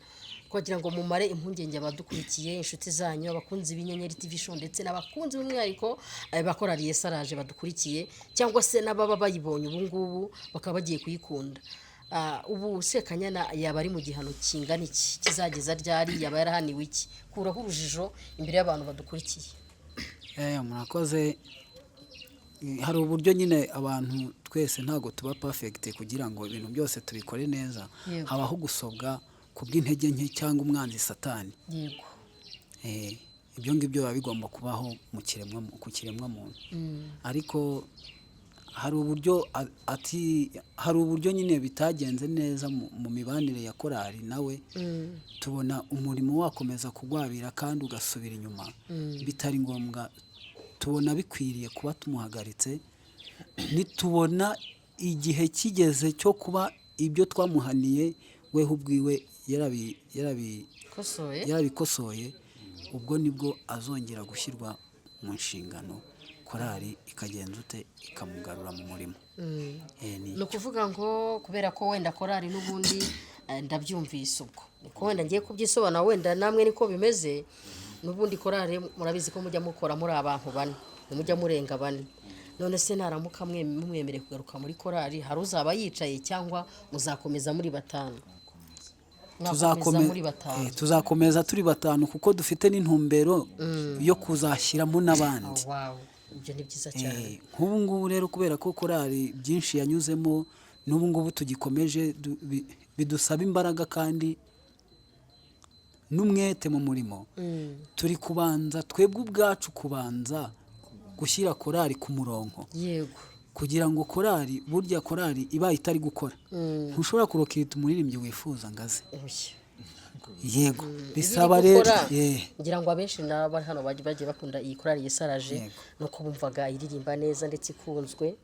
Twagira ngo mumare impungenge abadukurikiye, inshuti zanyu, abakunzi b'Inyenyeri TV Show ndetse n'abakunzi b'umwihariko ba korali Yesaraje badukurikiye, cyangwa se n'ababa bayibonye ubu ngubu bakaba bagiye kuyikunda. Ubu Sekanyana yaba ari mu gihano kingana iki, kizageza ryari, yaba yarahaniwe iki? Kuraho urujijo imbere y'abantu badukurikiye. Murakoze. Hari uburyo nyine abantu twese ntabwo tuba perfect kugira ngo ibintu byose tubikore neza. Habaho gusobwa kubw'intege nke cyangwa umwanzi Satani. Ibyo ngibyo biba bigomba kubaho ku kiremwa muntu. Ariko hari uburyo ati hari uburyo nyine bitagenze neza mu mibanire ya korali nawe, tubona umurimo wakomeza kugwabira kandi ugasubira inyuma bitari ngombwa, tubona bikwiriye kuba tumuhagaritse. Nitubona igihe kigeze cyo kuba ibyo twamuhaniye weho ubwiwe yarabikosoye, ubwo nibwo azongera gushyirwa mu nshingano, korali ikagenza ute, ikamugarura mu murimo. Ni ukuvuga ngo kubera ko wenda korali n'ubundi ndabyumvise ubwo niko wenda ngiye kubyisobanura, wenda namwe niko bimeze. N'ubundi korali murabizi ko mujya mukora muri abantu bane, ntimujya murenga bane. None se naramuka mumwemereye kugaruka muri korali, hari uzaba yicaye cyangwa muzakomeza muri batanu? Mwakomeza muri batanu. Tuzakomeza turi batanu kuko dufite n'intumbero yo kuzashyiramo n'abandi. Oh, wow. Ibyo ni byiza cyane. Nk'ubu ngubu rero, kubera ko korali byinshi yanyuzemo, n'ubu ngubu tugikomeje, bidusaba imbaraga kandi n'umwete mu murimo. Turi kubanza twebwe ubwacu kubanza gushyira korali ku murongo kugira ngo korali, burya korali ibaye itari gukora, ntushobora kurokita umuririmbyi wifuza ngo aze. Oya. Yego, Ibiri bisaba rero gukora, ngira ngo abenshi n'abari hano bagiye bakunda iyi korali Yesaraje, nuko bumvaga iririmba neza ndetse ikunzwe.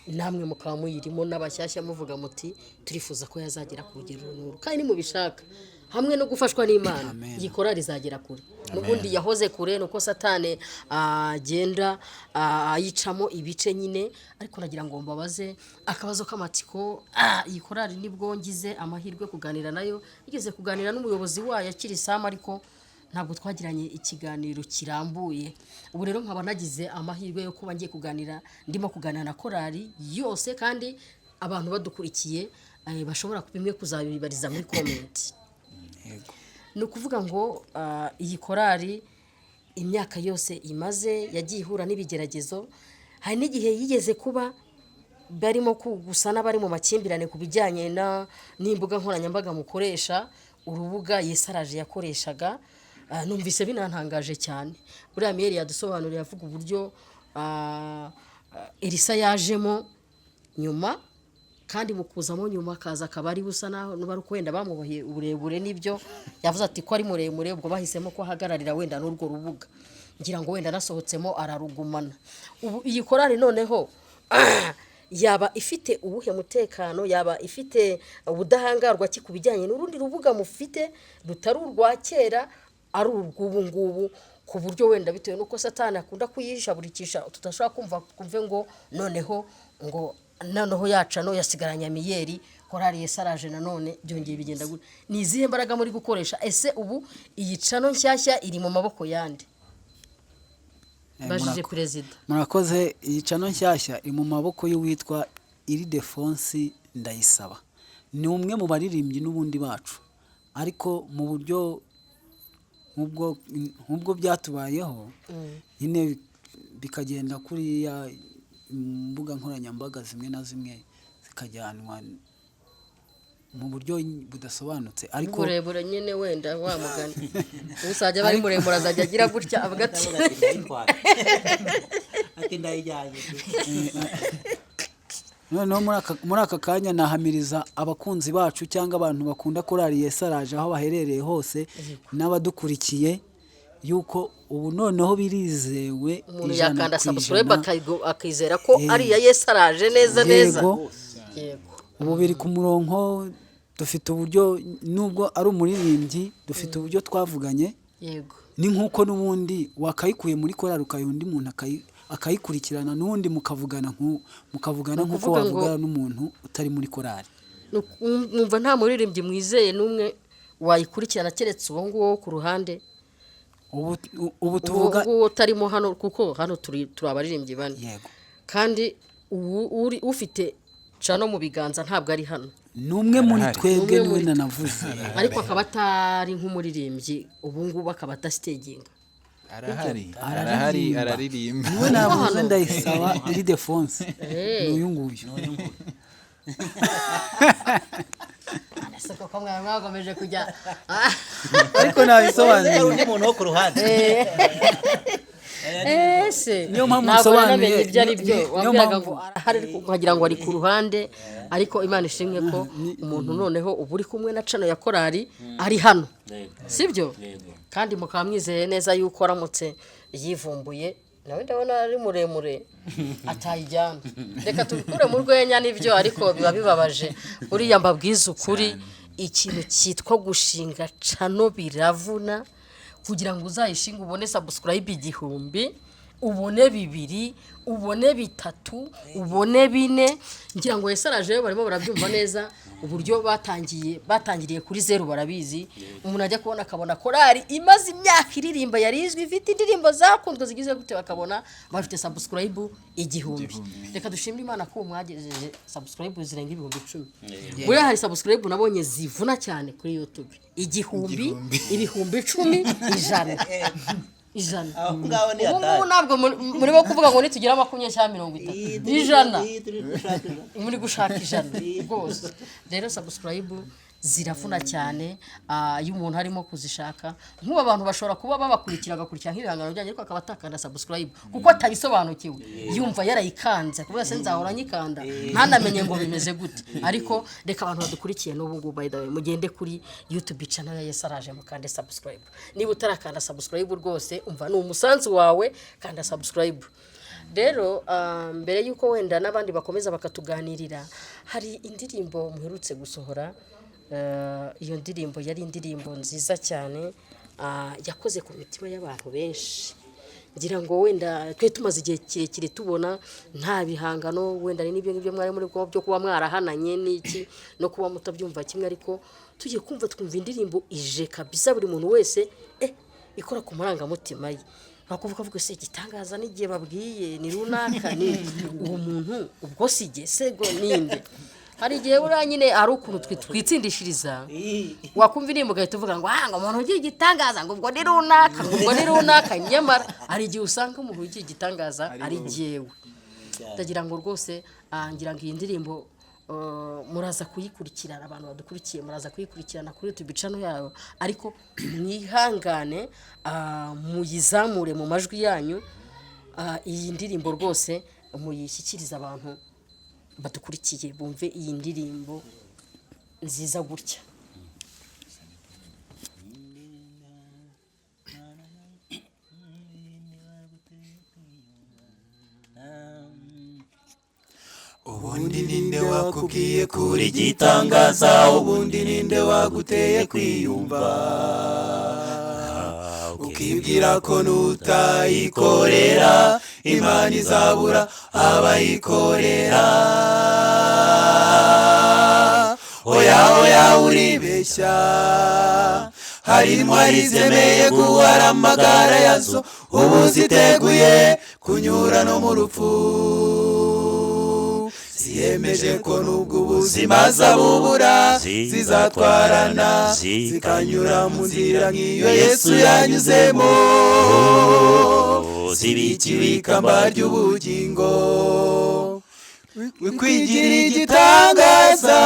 Namwe mukaba muyirimo n'abashyashya, muvuga muti turifuza ko yazagera ku rugero runuru, kandi nimubishaka hamwe no gufashwa n'Imana, Amen. iyi korali izagera kure. N'ubundi yahoze kure, nuko Satane agenda ayicamo ibice nyine. Ariko nagira ngo mbabaze akabazo k'amatsiko. Iyi korali nibwo ngize amahirwe kuganira nayo, nigeze kuganira n'umuyobozi wayo akiri Sam, ariko ntabwo twagiranye ikiganiro kirambuye. Ubu rero nkaba nagize amahirwe yo kuba ngiye kuganira, ndimo kuganira na korali yose, kandi abantu badukurikiye bashobora bimwe kuzabibariza muri comment. Ni ukuvuga ngo iyi korali imyaka yose imaze yagiye ihura n'ibigeragezo. Hari n'igihe yigeze kuba barimo gusa n'abari mu makimbirane ku bijyanye n'imbuga nkoranyambaga mukoresha, urubuga Yesaraje yakoreshaga. Numvise binantangaje cyane. Buriya Miyeri yadusobanuriye avuga uburyo Elisa yajemo nyuma, kandi mu kuzamo nyuma akaza akaba ari busa naho nuba ari uko wenda bamuboheye uburebure, n'ibyo yavuze ati ko ari muremure, ubwo bahisemo ko ahagararira wenda n'urwo rubuga. Ngira ngo wenda anasohotsemo ararugumana. Ubu iyi korali noneho yaba ifite uwuhe mutekano, yaba ifite ubudahangarwa ki ku bijyanye n'urundi rubuga mufite rutari urwa kera, ari urw'ubu ngubu, ku buryo wenda bitewe n'uko Satani akunda kuyishaburikisha tudashobora kumva kumve ngo noneho yacano yasigaranye Amiyeri, korali Yesaraje nanone byongeye bigenda gutya? Ni izihe mbaraga muri gukoresha? Ese ubu iyi channel nshyashya iri mu maboko yande? Bajije perezida. Murakoze. Iyi channel nshyashya iri mu maboko y'uwitwa Iridefonsi Ndayisaba. Ni umwe mu baririmbyi n'ubundi bacu, ariko mu buryo nk'ubwo byatubayeho nyine, bikagenda kuriya, imbuga nkoranyambaga zimwe na zimwe zikajyanwa mu buryo budasobanutse, ariko Uburebure nyine, wenda wa mugani usajya aba ari muremure, azajya agira gutya avuga ati Ati ndayijyanye. Noneho muri aka kanya nahamiriza abakunzi bacu cyangwa abantu bakunda korali Yesaraje aho baherereye hose n'abadukurikiye yuko ubu noneho birizewe Umuntu ijana yakanda ku subscribe ijana. akizera ko ari iya Yesaraje neza neza. Yego. Ubu biri ku murongo. Dufite uburyo, nubwo ari umuririmbyi, dufite uburyo twavuganye. Ni nk'uko n'ubundi wakayikuye muri korali ukayiha undi muntu akayikurikirana, n'ubundi mukavugana nk'uko Ukuvuga ngo wavugana n'umuntu utari muri korali. Mwumva nta muririmbyi mwizeye n'umwe wayikurikirana keretse uwo nguwo wo ku ruhande? Ubu ubu Uwo tuvuga nguwo utarimo hano, kuko hano turi abaririmbyi bane. Yego. Kandi ubu uri ufite channel mu biganza ntabwo ari hano. Ni umwe muri Arahari. twebwe. Umwe Niwe muri twe. nanavuze. Ariko akaba atari nk'umuririmbyi ubu ngubu, akaba adasiteginga. Arahari, arahari, araririmba. Niwe navuze, Ndayisaba Iridefonse, ni uyu nguyu. Ese koko mwaba mwakomeje kujya Ariko nabisobanuye. Hari undi muntu wo ku ruhande. Ese Niyo mpamvu ntabwo nsobanuye. namenye ibyo ari byo. Niyo Wambwiraga mpamvu. ngo arahari, ariko nkagira ngo ari ku ruhande. Ariko Imana ishimwe ko umuntu noneho ubu uri kumwe na channel ya korali ari hano, sibyo? Yego. Kandi mukaba mwizeye neza yuko aramutse yivumbuye nawe, ndabona ari muremure, atayijyana. Reka tubikure mu rwenya nibyo, ariko biba bibabaje. Buriya mbabwiza ukuri, ikintu cyitwa gushinga channel biravuna. Kugira ngo uzayishinge ubone subscribe 1000. Ubone 2, ubone 3, ubone 4. Ngira ngo Yesaraje barimo barabyumva neza uburyo batangiriye kuri 0, barabizi. Umuntu ajya kubona akabona korari imaze imyaka iririmba, yarizwi, ifite indirimbo zakunzwe zigize gute, bakabona bafite subscribe 1000. Reka dushimire Imana ko mwagejeje subscribe zirenga 10,000. Buriya hari subscribe nabonye zivuna cyane kuri YouTube, 1000, 10,000, 100, 100. Aho ngaho ni Ubu ngubu hatari. ntabwo murimo kuvuga ngo nitugira 20 cyangwa 30, 100. Turi gushaka 100. Muri gushaka 100 rwose. Rero subscribe ziravuna cyane, iyo umuntu arimo kuzishaka. Nk'ubu abantu bashobora kuba babakurikira, bagakurikira nk'ibihangano byanyu, ariko akaba atakanda subscribe kuko atabisobanukiwe, yumva yarayikanze kuko se nzahora nyikanda ntanamenye ngo bimeze gute. Ariko reka abantu badukurikiye n'ubu ngubu, by the way, mugende kuri YouTube channel ya Yesaraje mukande subscribe. Niba utarakanda subscribe rwose, umva ni umusanzu wawe, kanda subscribe. Rero mbere y'uko wenda n'abandi bakomeza bakatuganirira, hari indirimbo muherutse gusohora. Iyo ndirimbo yari indirimbo nziza cyane, yakoze ku mitima y'abantu benshi. Ngira ngo wenda twe tumaze igihe kirekire tubona nta bihangano, wenda ari n'ibyo ngibyo mwari muri bwo byo kuba mwarahananye n'iki no kuba mutabyumva kimwe, ariko tugiye kumva twumva indirimbo ije kabisa, buri muntu wese ikora ku marangamutima ye, bakuvuga vuga se igitangaza n'igihe babwiye ni runaka, ni uwo muntu ubwo si jye se go ninde. Hari igihe buriya nyine hari ukuntu twitsindishiriza, wakumva indirimbo ugahita uvuga ngo ngo umuntu ugira igitangaza, ngo ubwo ni runaka, ngo ubwo ni runaka. Nyamara hari igihe usanga umuntu ugira igitangaza ari jyewe. Ndagira ngo rwose, ngira ngo iyi ndirimbo muraza kuyikurikirana, abantu badukurikiye muraza kuyikurikirana kuri YouTube channel yayo, ariko mwihangane, muyizamure mu majwi yanyu. Iyi ndirimbo rwose muyishyikirize abantu badukurikiye, bumve iyi ndirimbo nziza gutya. Ubundi ninde wakubwiye kuri igitangaza? Ubundi ninde waguteye kwiyumva, ukibwira ko nutayikorera Imana izabura abayikorera? Oya oya, uribeshya. Hari intwari zemeye guhara amagara yazo, ubu ziteguye kunyura no mu rupfu. Ziyemeje ko nubwo ubuzima zabubura, zizatwarana zikanyura mu nzira nk'iyo Yesu yanyuzemo, zibikiwe ikamba ry'ubugingo. Wikwigira igitangaza,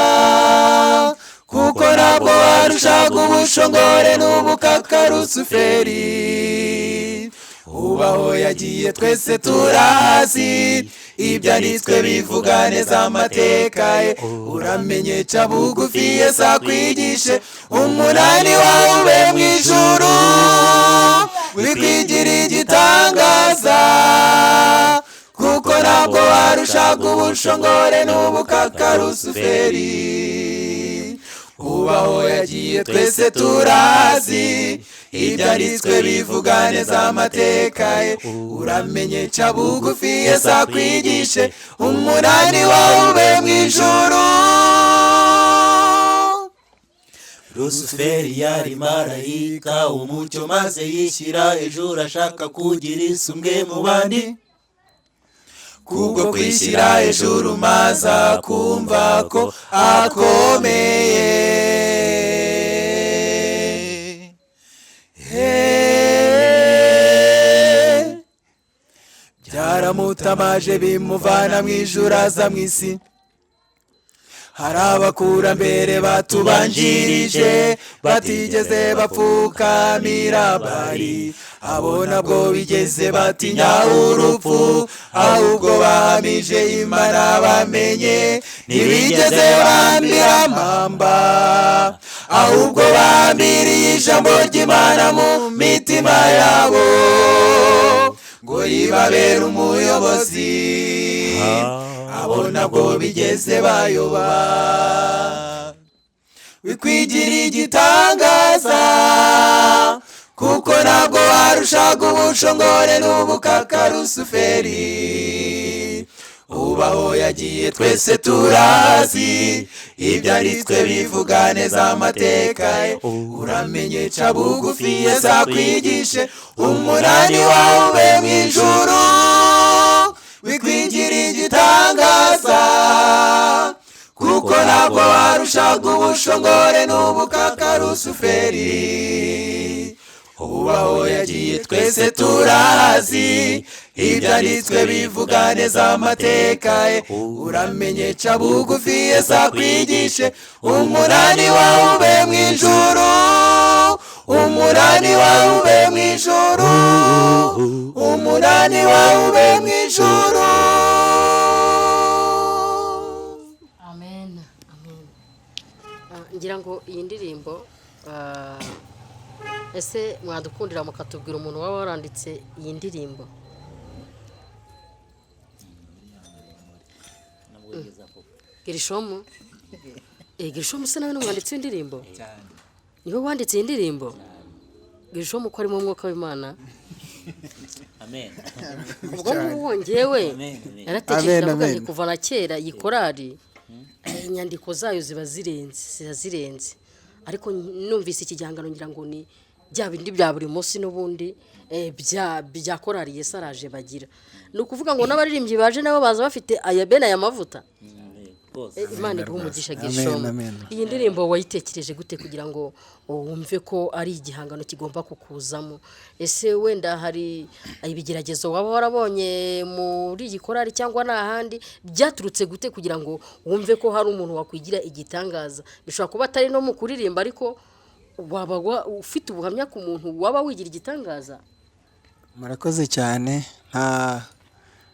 kuko ntabwo warushaga ubushongore n'ubukaka Rusuferi. Ubaho yagiye twese turahazi, ibyanditswe bivuga neza amateka ye. Uramenye ca bugufi Yesu akwigishe, umunani wawe ube mu ijuru. Wikwigira igitangaza, kuko ntabwo warushaga ubushongore n'ubukaka Rusuferi. Ubaho yagiye twese turazi, ibyanditswe bivuga neza amateka ye. Uramenye ca bugufi Yesu akwigishe, umunani wawe ube mu ijuru. Rusuferi yari marayika umucyo, maze yishyira hejuru ashaka kugira isumbwe mu bandi. Kubwo kwishyira hejuru maze akumva ko akomeye. Byaramutamaje bimuvana mu ijuru aza mu isi. Hari abakurambere batubanjirije batigeze bapfukamira bari, abo nabwo bigeze batinya urupfu, ahubwo bahamije Imana bamenye. Ntibigeze bambira amamba, ahubwo bambiriye ijambo ry'Imana mu mitima yabo, ngo ribabere umuyobozi. Abo nabwo bigeze bayoba. Wikwigira igitangaza, kuko ntabwo warusha warushaga ubushongore n'ubukaka Rusuferi. Ubaho yagiye twese turazi, ibyanditswe bivuga neza amateka ye. Uramenye ca bugufi Yesu akwigishe, umunani wawe ube mu ijuru, wikwigira igitangaza, kuko ntabwo warushaga ubushongore n'ubukaka Rusuferi. Ubaho yagiye twese turazi, ibyanditswe bivuga neza amateka ye. Uramenye ca bugufi Yesu akwigishe, umunani wawe ube mu ijuru, umunani wawe ube mu ijuru, umunani wawe ube mu ijuru. Amen, amen. Ngira ngo iyi ndirimbo, ese mwadukundira mukatubwira umuntu waba waranditse iyi ndirimbo? Gerishomu. Gerishomu se nawe ni umwanditsi w'indirimbo? Niwe wanditse iyi ndirimbo? Gerishomu ko arimo umwuka w'Imana. Amen. Ubwo ngubwo njyewe Amen, amen. naratekereje, Amen, ndavuga nti amen. kuva na kera iyi korari, inyandiko zayo ziba zirenze, ariko numvise iki gihangano ngira ngo ni bya bindi bya buri munsi n'ubundi, bya korari Yesu araje bagira. Ni ukuvuga ngo n'abaririmbyi baje nabo baza bafite aya bene aya mavuta. Rwose. Imana iguhe umugisha Amen, Gerishomu. amen. Iyi ndirimbo wayitekereje gute kugira ngo wumve ko ari igihangano kigomba kukuzamo? Ese wenda hari ibigeragezo waba warabonye muri iyi korari cyangwa n'ahandi, byaturutse gute kugira ngo wumve ko hari umuntu wakwigira igitangaza? Bishobora kuba atari no mu kuririmba, ariko waba ufite ubuhamya ku muntu waba wigira igitangaza? Murakoze cyane.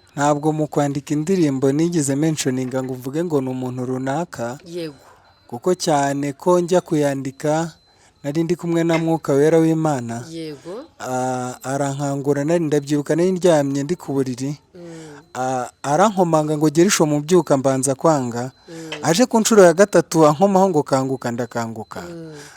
Ntabwo mu kwandika indirimbo nigeze mentioninga ngo mvuge ngo ni umuntu runaka, kuko cyane ko njya kuyandika nari ndi kumwe na Mwuka Wera w'Imana. Arankangura, nari ndabyibuka nari ndyamye ndi ku buriri, arankomanga ngo Gerisho mubyuka, mbanza kwanga. Aje ku nshuro ya gatatu ankomaho ngo kanguka, ndakanguka.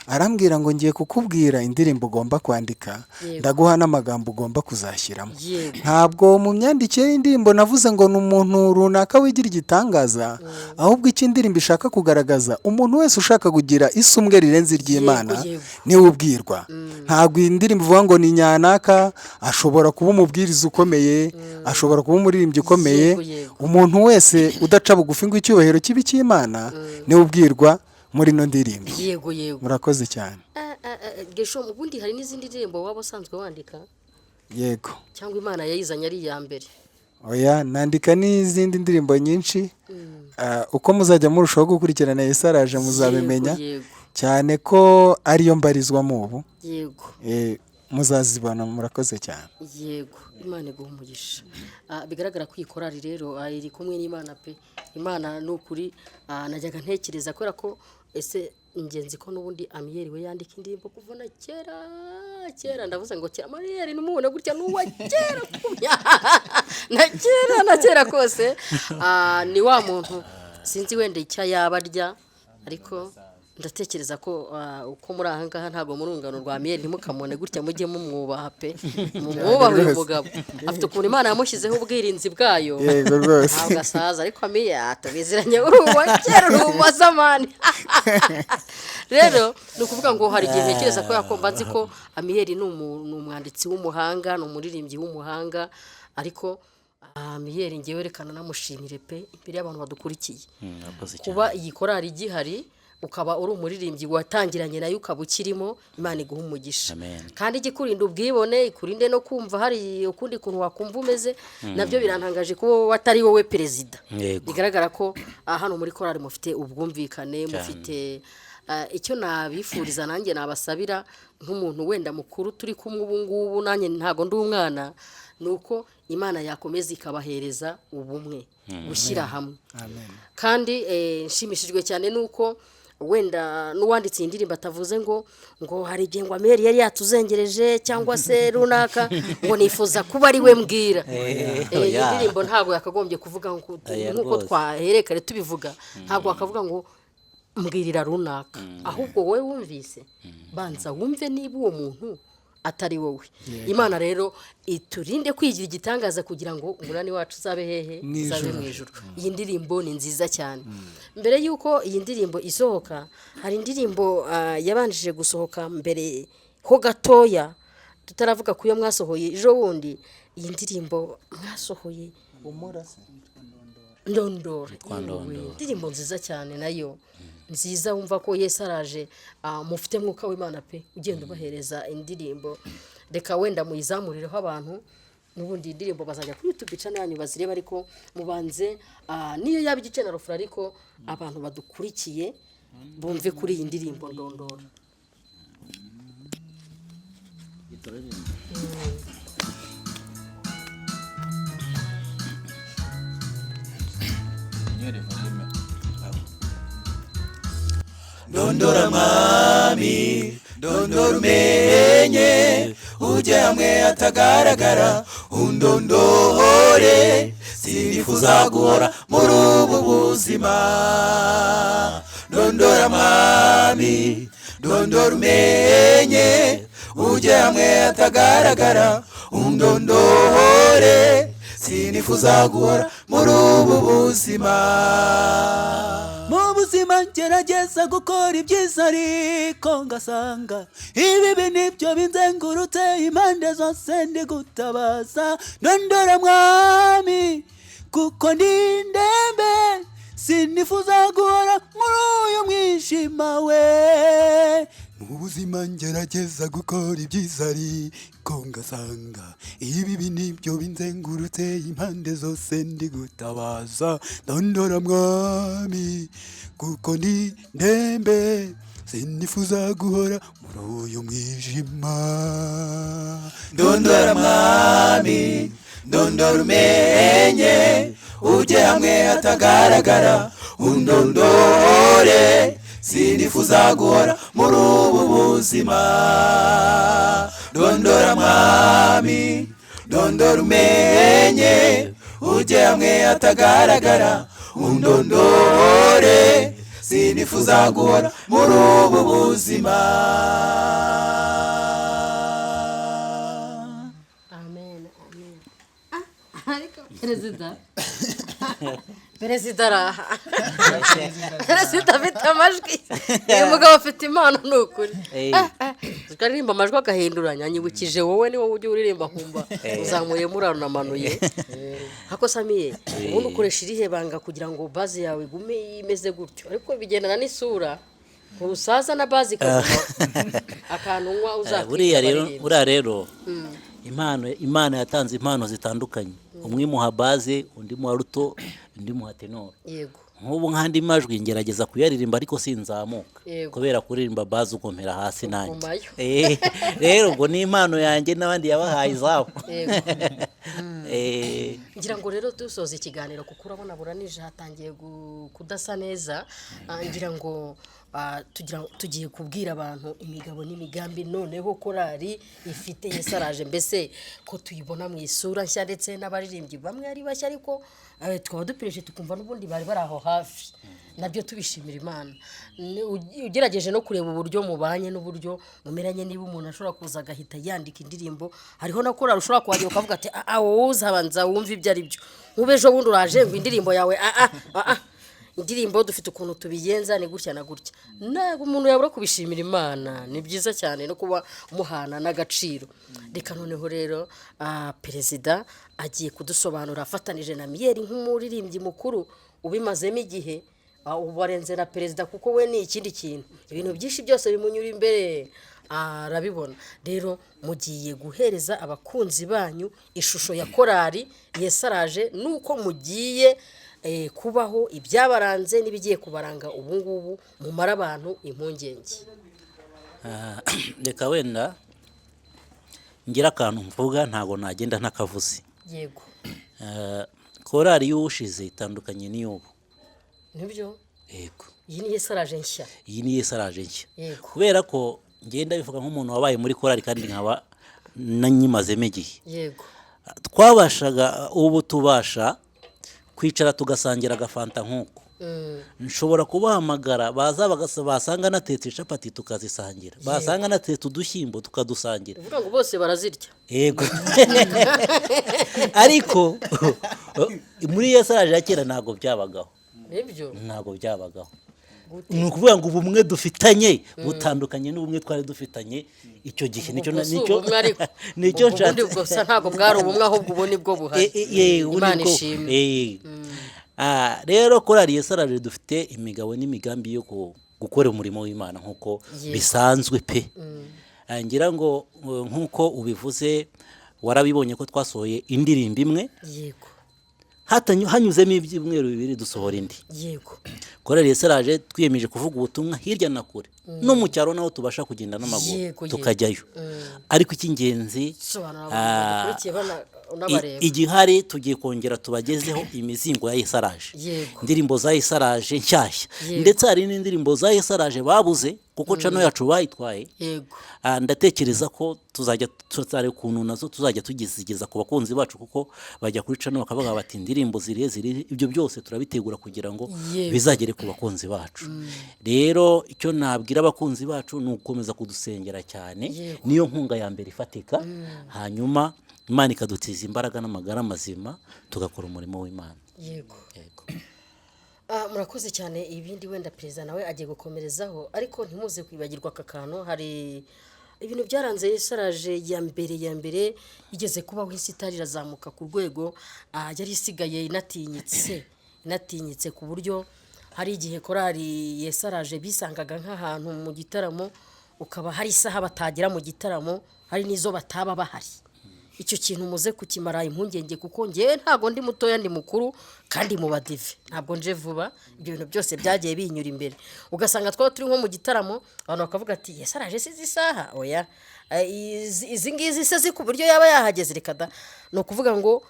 Arambwira ngo ngiye kukubwira indirimbo ugomba kwandika, ndaguha n'amagambo ugomba kuzashyiramo. Ntabwo mu myandikire y'indirimbo navuze ngo ni umuntu runaka wigira igitangaza, ahubwo icyo indirimbo ishaka kugaragaza, umuntu wese ushaka kugira isumbwe rirenze iry'Imana niwe ubwirwa. Ntabwo iyi ndirimbo ivuga ngo ni nyanaka, ashobora kuba umubwiriza ukomeye, ashobora kuba umuririmbyi ukomeye. Umuntu wese udaca bugufi ngo icyubahiro kibe icy'Imana niwe ubwirwa muri ino ndirimbo. Yego yego. Murakoze cyane. Gesho, ubundi hari n'izindi ndirimbo waba usanzwe wandika? Yego. Cyangwa Imana yayizanye ari iya mbere? Oya, nandika n'izindi ndirimbo nyinshi. Uko muzajya murushaho gukurikirana Yesu araje muzabimenya. Cyane ko ariyo mbarizwamo ubu. Muzazibona. Murakoze cyane. Yego, Imana iguha umugisha. Bigaragara ko iyi korari rero iri kumwe n'Imana pe. Imana ni ukuri. Najyaga ntekereza kubera ko ese ingenzi ko n'ubundi Amiyeri we yandika indirimbo kuva na kera kera, ndavuze ngo kera Amiyeri n'umubona gutya n'uwa kera na kera na kera kose. Ni wa muntu sinzi wenda icyo yaba arya, ariko ndatekereza ko uko muri aha ngaha ntabwo muri urungano rwa Amiyeri, ntimukamubone gutya, mujye mumwubaha pe, mumwubahe uyu mugabo afite ukuntu Imana yamushyizeho ubwirinzi bwayo. Yego rwose. Ntabwo asaza, ariko Amiyeri atubiziranye uri uwa kera, uri uwa zamani. Rero ni ukuvuga ngo hari igihe ntekereza ko yakomba nzi ko Amiyeri ni umwanditsi w'umuhanga, ni umuririmbyi w'umuhanga, ariko Amiyeri ngewe reka namushimire pe imbere y'abantu badukurikiye. Murakoze cyane. Kuba iyi korari igihari, ukaba uri umuririmbyi watangiranye nayo ukaba ukirimo, Imana iguha umugisha. Amen. Kandi ijye ikurinda ubwibone, ikurinde no kumva hari ukundi kuntu wakumva umeze, nabyo birantangaje kuba wowe atari wowe perezida. Bigaragara ko hano muri korari mufite ubwumvikane, mufite icyo nabifuriza nanjye nabasabira nk'umuntu wenda mukuru turi kumwe ubu ngubu, nanjye ntago ndi umwana, ni uko Imana yakomeza ikabahereza ubumwe, gushyira hamwe. Kandi nshimishijwe cyane nuko wenda n'uwanditse iyi ndirimbo atavuze ngo hari igihe ngo Amiyeri yari yatuzengereje cyangwa se runaka, ngo nifuza kuba ari we mbwira. Iyi ndirimbo ntabwo yakagombye kuvuga nk'uko twaherekare tubivuga, ntabwo wakavuga ngo mbwirira runaka, ahubwo wowe wumvise banza wumve niba uwo muntu Atari wowe. Imana rero iturinde kwigira igitangaza kugira ngo umunani wacu uzabe hehe? Mu Uzabe ijuru. mu ijuru. Iyi ndirimbo ni nziza cyane. Mbere y'uko iyi ndirimbo isohoka, hari indirimbo yabanjije gusohoka mbere ho gatoya, tutaravuga ku yo mwasohoye ejo bundi. Iyi ndirimbo mwasohoye, Ndondora. Yitwa Ndondora. Yewe, indirimbo nziza cyane nayo, nziza, wumva ko Yesu araje. Mufite Mwuka w'Imana pe, ugenda ubahereza indirimbo. Reka wenda muyizamurireho abantu, n'ubundi iyi ndirimbo bazajya kuri YouTube channel yanyu bazireba, ariko mubanze niyo yaba igice na refrain, ariko abantu badukurikiye bumve kuri iyi ndirimbo Ndondora. Ndondora Mwami, ndondora umenye, ujye hamwe hatagaragara undondore, sinifuza guhora muri ubu buzima. Ndondora Mwami, ndondora umenye, ujye hamwe hatagaragara undondore, sinifuza guhora muri ubu buzima. Mu buzima ngerageza gukora ibyiza, ariko ngasanga ibibi nibyo binzengurutse impande zose. Ndi gutabaza, ndondora Mwami, kuko ndi indembe, sinifuza guhora muri uyu mwijima we. Mu buzima ngerageza gukora ibyiza, ariko ngasanga ibibi nibyo binzengurutse impande zose. Ndi gutabaza, ndondora Mwami, kuko ndi ndembe, sinifuza guhora muri uyu mwijima. Ndondora Mwami, ndondora umenye, ujye hamwe hatagaragara undondore, sinifuza guhora muri ubu buzima. Ndondora Mwami, ndondora umenye, ujye hamwe hatagaragara undondore, sinifuza guhora muri ubu buzima. Amen, amen. Ariko perezida araha, perezida afite amajwi. Uyu mugabo afite impano, ni ukuri. Tukaririmba amajwi agahinduranya. Nyibukije wowe, ni wowe ujya uririmba nkumva uzamuye muranamanuye. Hako Samiye, ubundi ukoresha irihe banga kugira ngo bass yawe igume imeze gutyo? Ariko bigendana n'isura, ntusaza na bass ikaguma akantu unywa. Buriya rero Uzakwica. Buriya rero impano, Imana yatanze impano zitandukanye. Umwe imuha bass, undi muha alto, undi muha tenor. Nk'ubu nk'andi majwi ngerageza kuyaririmba, ariko sinzamuka kubera kuririmba bass ugompera hasi nanjye. Ugumayo. Rero ubwo ni impano yanjye, n'abandi yabahaye izabo. Ngira ngo rero dusoza ikiganiro, kuko urabona buranije, hatangiye kudasa neza. Ngira ngo tugiye kubwira abantu imigabo n'imigambi noneho korali ifite Yesaraje, mbese ko tuyibona mu isura nshya, ndetse n'abaririmbyi bamwe ari bashya, ariko tukaba dupireje tukumva n'ubundi bari bari aho hafi, nabyo tubishimira Imana. Ugerageje no kureba uburyo mubanye n'uburyo mumeranye, niba umuntu ashobora kuza agahita yandika indirimbo, hariho na korali ushobora kuhagera ukavuga ati: "Ah, wowe uzabanza wumve ibyo ari byo." Nk'ubu ejo bundi uraje ngo indirimbo yawe, ah ah ah ah, indirimbo dufite ukuntu tubigenza, ni gutya na gutya. Ntabwo umuntu yabura kubishimira Imana, ni byiza cyane no kuba muhana n'agaciro. Reka noneho rero perezida agiye kudusobanura afatanije na Miyeri nk'umuririmbyi mukuru ubimazemo igihe. Ubu arenze na perezida, kuko we ni ikindi kintu, ibintu byinshi byose bimunyura imbere arabibona. Rero mugiye guhereza abakunzi banyu ishusho ya korali Yesaraje, nuko mugiye kubaho, ibyabaranze n'ibigiye kubaranga ubu ngubu, mumara abantu impungenge. Reka wenda ngira akantu mvuga, ntabwo nagenda ntakavuze. Korali y'uwushize itandukanye n'iy'ubu. Nibyo. Yego. Iyi ni Yesaraje nshya. Iyi ni Yesaraje nshya. Kubera ko ngenda bivuga nk'umuntu wabaye muri korali kandi nkaba nanyimazemo igihe. Twabashaga, ubu tubasha kwicara tugasangira agafanta nk'uko. Nshobora kubahamagara, baza basanga natetse capati tukazisangira, basanga natetse udushyimbo tukadusangira. Uvuga ngo bose barazirya? Yego, ariko muri Yesaraje ya kera ntabwo byabagaho. Nibyo. Ntabwo byabagaho. Ni ukuvuga ngo ubumwe dufitanye butandukanye n'ubumwe twari dufitanye icyo gihe. Nicyo Ubwo si nicyo ubumwe ariko. Nicyo Ubwo bundi nshatse. Ubwo sa ntabwo bwari ubumwe, ahubwo ubu nibwo buhari. Ubu Imana nibwo- ishimwe. Rero korali Yesaraje dufite imigabo n'imigambi yo gukora umurimo w'Imana nk'uko bisanzwe pe. Ngira ngo nk'uko ubivuze, warabibonye ko twasohoye indirimbo imwe, hanyuzemo ibyumweru 2 dusohora indi. Korali Yesaraje twiyemeje kuvuga ubutumwa hirya na kure, no mu cyaro naho tubasha kugenda n'amaguru tukajyayo. Ariko icy'ingenzi, Sobanura abantu badukurikiye unabareba. Igihari, tugiye kongera tubagezeho imizingo ya Yesaraje, indirimbo za Yesaraje nshyashya, ndetse hari n'indirimbo za Yesaraje babuze kuko channel yacu bayitwaye. Ndatekereza ko tuzajya tuzareba ukuntu nazo tuzajya tugezigeza ku bakunzi bacu, kuko bajya kuri channel bakavuga bati indirimbo zirihe zirihe. Ibyo byose turabitegura kugira ngo bizagere ku bakunzi bacu. Rero icyo nabwira abakunzi bacu ni ugukomeza kudusengera cyane. Niyo nkunga ya mbere ifatika, hanyuma Imana ikadutiza imbaraga n'amagara mazima, tugakora umurimo w'Imana. Yego. Murakoze cyane. Ibindi wenda perezida nawe agiye gukomerezaho, ariko ntimuze kwibagirwa aka kantu. Hari ibintu byaranze Yesaraje ya mbere. Ya mbere igeze kubaho isitari irazamuka ku rwego yari isigaye inatinyitse, ku buryo hari igihe korali Yesaraje bisangaga nk'ahantu mu gitaramo, ukaba hari isaha batagera mu gitaramo, hari n'izo bataba bahari. Icyo kintu muze kukimara impungenge, kuko ngewe ntabwo ndi mutoya, ndi mukuru kandi mu badive ntabwo nje vuba. Ibyo bintu byose byagiye binyura imbere, ugasanga twaba turi nko mu gitaramo, abantu bakavuga ati Yesaraje si izi saha, oya. Izi ngizi se zi ku buryo yaba yahageze? Reka da. Ni ukuvuga ngo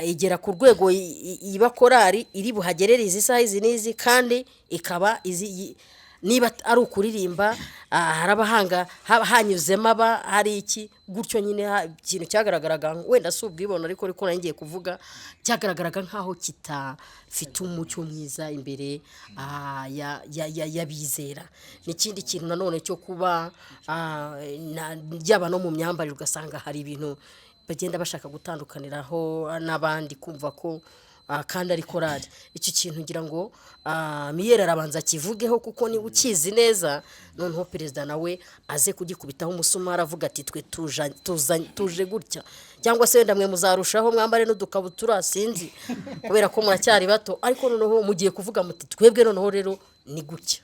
igera ku rwego iba korari iri buhagerere izi saha izi n'izi, kandi ikaba izi niba ari ukuririmba, hari abahanga hanyuzemo, aba hari iki gutyo nyine. Ikintu cyagaragaraga, wenda si ubwibone, ariko nari ngiye kuvuga, cyagaragaraga nk'aho kitafite umucyo mwiza imbere y'abizera. N'ikindi kintu nanone cyo kuba yaba no mu myambarire, ugasanga hari ibintu bagenda bashaka gutandukaniraho n'abandi, kumva ko kandi ari korali. Iki kintu ngira ngo Miyeri arabanza akivugeho, kuko niba ukizi neza, noneho perezida nawe aze kugikubitaho umusumari, avuga ati twe tuje gutya, cyangwa se wenda mwe muzarushaho mwambare n'udukabutura, sinzi, kubera ko muracyari bato, ariko noneho mugiye kuvuga muti twebwe noneho rero ni gutya.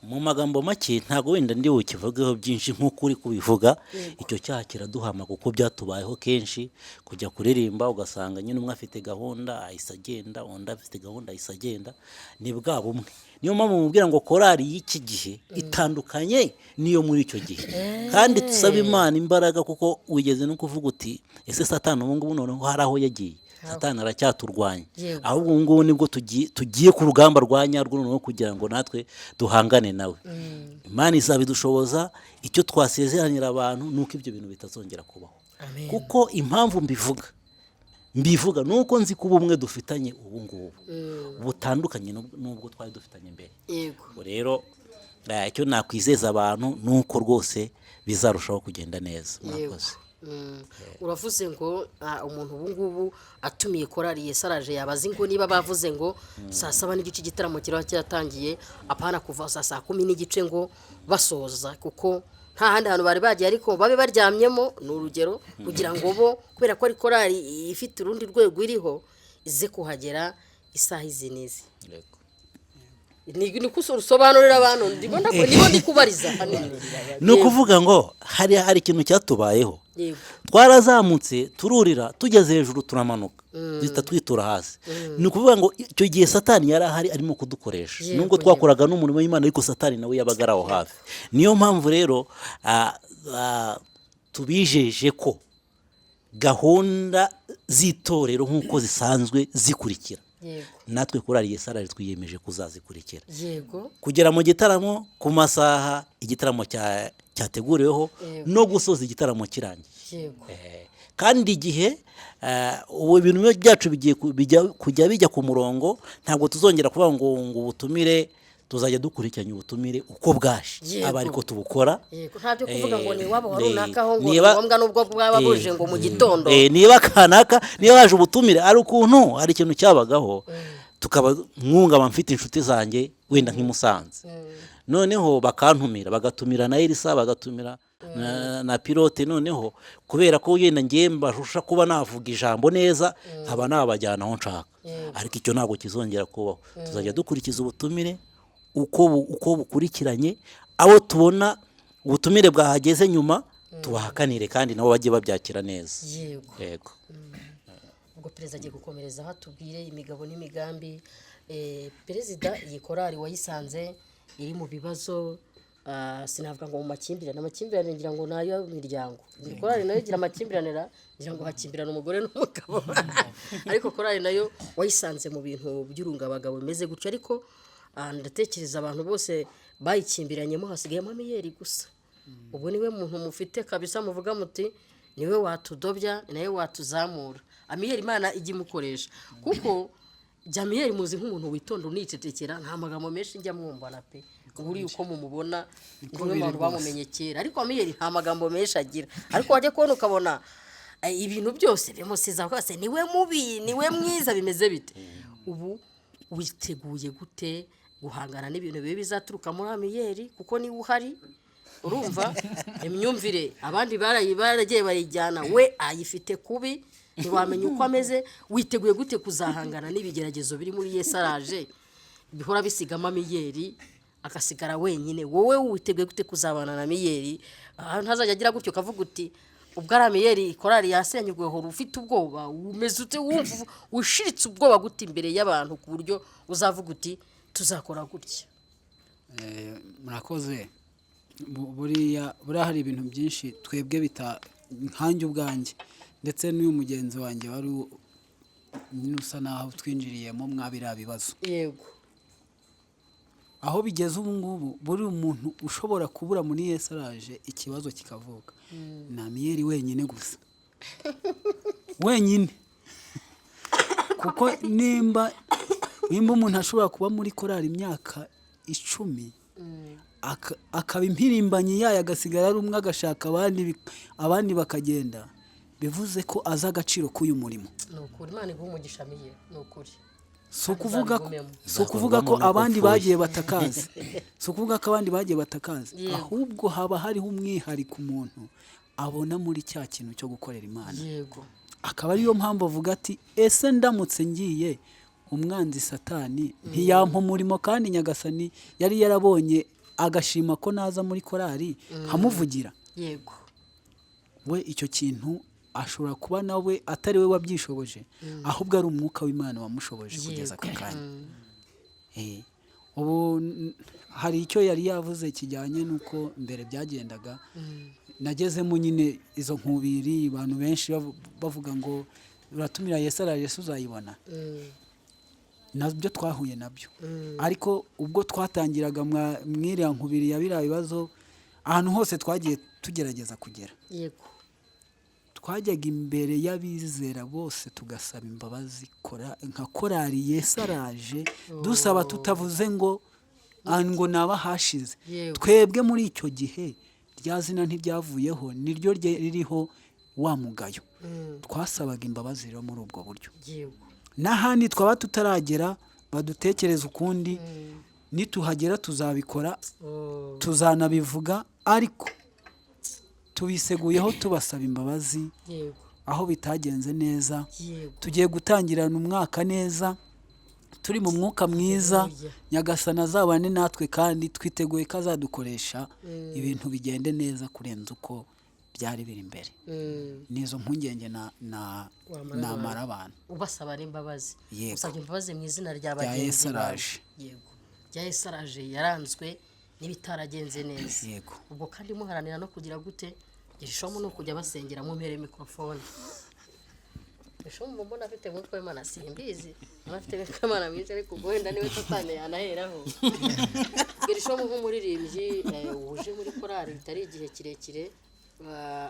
Mu magambo make, ntabwo wenda ndi bukivugeho byinshi nk'uko uri kubivuga. Icyo cyaha kiraduhama kuko byatubayeho kenshi, kujya kuririmba ugasanga nyine umwe afite gahunda ahise agenda, undi afite gahunda ahise agenda. Ni bwa bumwe. Niyo mpamvu mubwira ngo korali y'iki gihe itandukanye n'iyo muri icyo gihe, kandi tusaba Imana imbaraga, kuko wigeze no kuvuga uti ese Satani ubu ngubu noneho hari aho yagiye? Satani aracyaturwanya. Ahubwo ubu ngubu nibwo tugiye ku rugamba rwa nyarwo noneho, kugira ngo natwe duhangane nawe. Imana izabidushoboza. Icyo twasezeranira abantu ni uko ibyo bintu bitazongera kubaho. Amen. Kuko impamvu mbivuga ni uko nzi ko ubumwe dufitanye ubu ngubu butandukanye n'ubwo twari dufitanye mbere. Ubwo rero icyo nakwizeza abantu ni uko rwose bizarushaho kugenda neza. Murakoze. Uravuze ngo umuntu ubu ngubu atumiye korali Yesaraje yabazi ngo niba bavuze ngo 7:30 igitaramo kiraba cyatangiye, apana kuva 10:30 ngo basoza, kuko nta handi hantu bari bagiye, ariko babe baryamyemo, ni urugero, kugira ngo bo, kubera ko ari korali ifite urundi rwego iriho, ize kuhagera isaha izi n'izi. Ni usobanurira abantu, ndimo ndikubariza hanini. Ni ukuvuga ngo hari ikintu cyatubayeho. Twarazamutse, tururira, tugeze hejuru turamanuka, duhita twitura hasi. Ni ukuvuga ngo icyo gihe Satani yari ahari arimo kudukoresha, nubwo twakoraga n'umurimo w'Imana, ariko Satani nawe yabaga ari aho hafi. Niyo mpamvu rero tubijeje ko gahunda z'itorero nk'uko zisanzwe zikurikira, natwe korali Yesaraje twiyemeje kuzazikurikira, kugera mu gitaramo ku masaha igitaramo cyateguriweho, no gusoza igitaramo kirangiye. Kandi igihe ubu ibintu byacu bigiye kujya bijya ku murongo, ntabwo tuzongera kuvuga ngo ubutumire, tuzajya dukurikiranya ubutumire uko bwaje, aba ariko tubukora. Yego, nta byo kuvuga ngo ni iwabo wa runaka aho ngo ni ngombwa nubwo bwaba buje ngo mu gitondo. Niba kanaka, niba haje ubutumire, ari ukuntu hari ikintu cyabagaho, tukaba mwungama mfite inshuti zanjye wenda nk'i Musanze, noneho bakantumira, bagatumira na Elisa, bagatumira na Pilote, noneho kubera ko wenda ngiye mbashusha kuba navuga ijambo neza, nkaba nabajyana aho nshaka. Ariko icyo ntabwo kizongera kubaho. Tuzajya dukurikiza ubutumire uko bukurikiranye, abo tubona ubutumire bwahageze nyuma tubahakanire, kandi nabo bajye babyakira neza. Yego. Ubwo perezida agiye gukomereza aho atubwire imigabo n'imigambi. Perezida, iyi korali wayisanze iri mu bibazo, sinavuga ngo mu makimbirane, amakimbirane ngira ngo ni ayo miryango. Iyi korali nayo igira amakimbirane, ngira ngo hakimbirana umugore n'umugabo, ariko korali nayo wayisanze mu bintu by'urungabagabo bimeze gutyo. Ariko ndatekereza abantu bose bayikimbiranyemo hasigayemo Amiyeri gusa. Ubu niwe muntu mufite kabisa muvuga muti niwe watudobya, ni nawe watuzamura. Amiyeri Imana ijya imukoresha, kuko Jamiyeri muzi nk'umuntu witonda unicecekera, nta magambo menshi njya mwumvana pe. Buriya uko mumubona ni umwe mu bantu bamumenye kera, ariko Amiyeri nta magambo menshi agira. Ariko wajya kubona ukabona ibintu byose bimusiza rwose, niwe mubi, niwe mwiza, bimeze bite? Ubu witeguye gute guhangana n'ibintu bibi bizaturuka muri Amiyeri, kuko niwe uhari? Urumva imyumvire abandi baragiye bayijyana, we ayifite kubi, ntiwamenya uko ameze. Witeguye gute kuzahangana n'ibigeragezo biri muri Yesaraje bihora bisigamo Amiyeri agasigara wenyine? Wowe witeguye gute kuzabana na Amiyeri? Ntazajya agira gutyo ukavuga uti ubwo ari Amiyeri korali yasenyuwe, hora ufite ubwoba, umeze ute? Wumva ushiritse ubwoba gute imbere y'abantu ku buryo uzavuga uti tuzakora gutya? Murakoze. Buriya hari ibintu byinshi twebwe bita nkanjye ubwanjye, ndetse n'uyu mugenzi wanjye wari usa naho twinjiriyemo mwabiriya bibazo. Aho bigeze ubu ngubu, buri muntu ushobora kubura muri Yesaraje ikibazo kikavuka ni Amiyeri wenyine gusa, wenyine. Kuko nimba umuntu ashobora kuba muri korali imyaka 10, akaba impirimbanyi yayo, agasigara ari umwe, agashaka abandi bakagenda, bivuze ko azi agaciro k'uyu murimo. Ni ukuri, Imana iguhe umugisha Amiyeri, ni ukuri. Si ukuvuga ko abandi bagiye batakaza, si ukuvuga ko abandi bagiye batakaza, ahubwo haba hariho umwihariko umuntu abona muri cya kintu cyo gukorera Imana. Akaba ariyo mpamvu avuga ati ese ndamutse ngiye umwanzi Satani ntiyampa umurimo, kandi Nyagasani yari yarabonye agashima ko naza muri korali nkamuvugira. We icyo kintu ashobora kuba nawe atari we wabyishoboje, ahubwo ari umwuka w'Imana wamushoboje kugeza aka kanya. Ubu hari icyo yari yavuze kijyanye n'uko mbere byagendaga. Nagezemo nyine izo nkubiri, abantu benshi bavuga ngo uratumira Yesaraje, Yesu uzayibona. Nabyo twahuye nabyo. Ariko ubwo twatangiraga mwiriya nkubiri ya biriya bibazo, ahantu hose twagiye tugerageza kugera. Twajyaga imbere y'abizera bose tugasaba imbabazi, nka korali Yesaraje, dusaba tutavuze ngo naba hashize. Twebwe muri icyo gihe rya zina ntiryavuyeho, niryo ririho wa mugayo. Twasabaga imbabazi rero muri ubwo buryo. N'ahandi twaba tutaragera badutekereza ukundi, nituhagera tuzabikora, tuzanabivuga, ariko tubiseguyeho tubasaba imbabazi aho bitagenze neza. Tugiye gutangirana umwaka neza, turi mu mwuka mwiza, Nyagasani azabane natwe, kandi twiteguye ko azadukoresha ibintu bigende neza kurenza uko byari biri imbere. Nizo mpungenge namara abantu. Ubasaba n'imbabazi. Usabye imbabazi mu izina rya bagenzi bawe. Yesaraje. Yego. Rya Yesaraje yaranzwe n'ibitaragenze neza. Ubwo kandi muharanira no kugira gute? Gishomo no kujya basengera mu mpere mikrofone. Gishomo mbona afite umwuka w'Imana, simbizi. Mbona afite umwuka w'Imana mwinshi, ariko ubwo wenda niwe Satani yanaheraho. Gishomo nk'umuririmbyi wuje muri korali bitari igihe kirekire,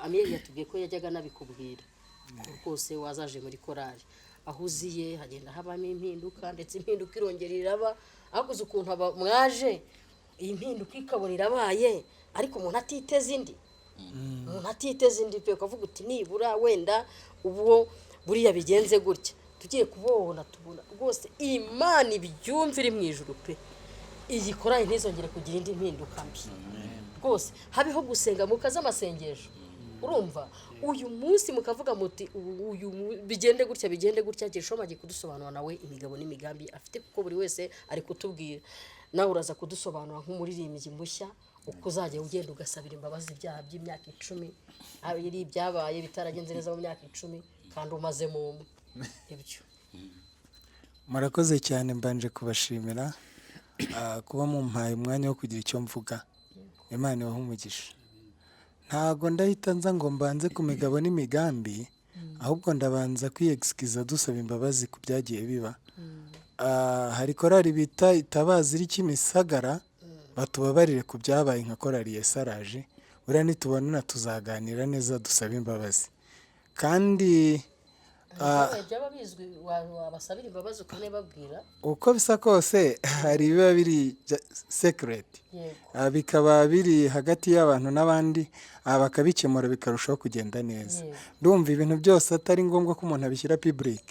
Amiyeri yatubwiye ko yajyaga anabikubwira. Rwose wazaje muri korari, aho uziye hagenda habamo impinduka, ndetse impinduka irongera iraba. Ahubwo uzi ukuntu mwaje iyi mpinduka ikabona irabaye, ariko umuntu atiteze indi, umuntu atiteze indi pe, ukavuga uti nibura wenda ubwo buriya bigenze gutya. Tugiye kubona tubona rwose Imana ibyumva iri mu ijuru pe, iyi korari ntizongere kugira indi mpinduka mbi. Rwose habeho gusenga, mukaze amasengesho, urumva uyu munsi mukavuga muti uyu bigende gutya, bigende gutya. Gershom agiye kudusobanura nawe imigabo n'imigambi afite, kuko buri wese ari kutubwira. Nawe uraza kudusobanura nk'umuririmbyi mushya uko uzajya ugenda ugasabira imbabazi ibyaha by'imyaka 10, ari ibyabaye bitaragenze neza mu myaka 10 kandi umazemo umwe. Ibyo. Murakoze cyane, mbanje kubashimira kuba mumpaye umwanya wo kugira icyo mvuga. Imana ibahe umugisha. Ntago ndahita nza ngo mbanze ku migabo n'imigambi, ahubwo ndabanza kwiyegisikiza dusaba imbabazi ku byagiye biba. Hari korali bita Itabaza iri Kimisagara, batubabarire ku byabaye nka korali Yesaraje. Buriya nitubonana tuzaganira neza dusabe imbabazi. Kandi byaba bizwi, wabasabira imbabazi ukanababwira. Uko bisa kose hari ibiba biri secret, bikaba biri hagati y'abantu n'abandi, bakabikemura bikarushaho kugenda neza. Ndumva ibintu byose atari ngombwa ko umuntu abishyira public.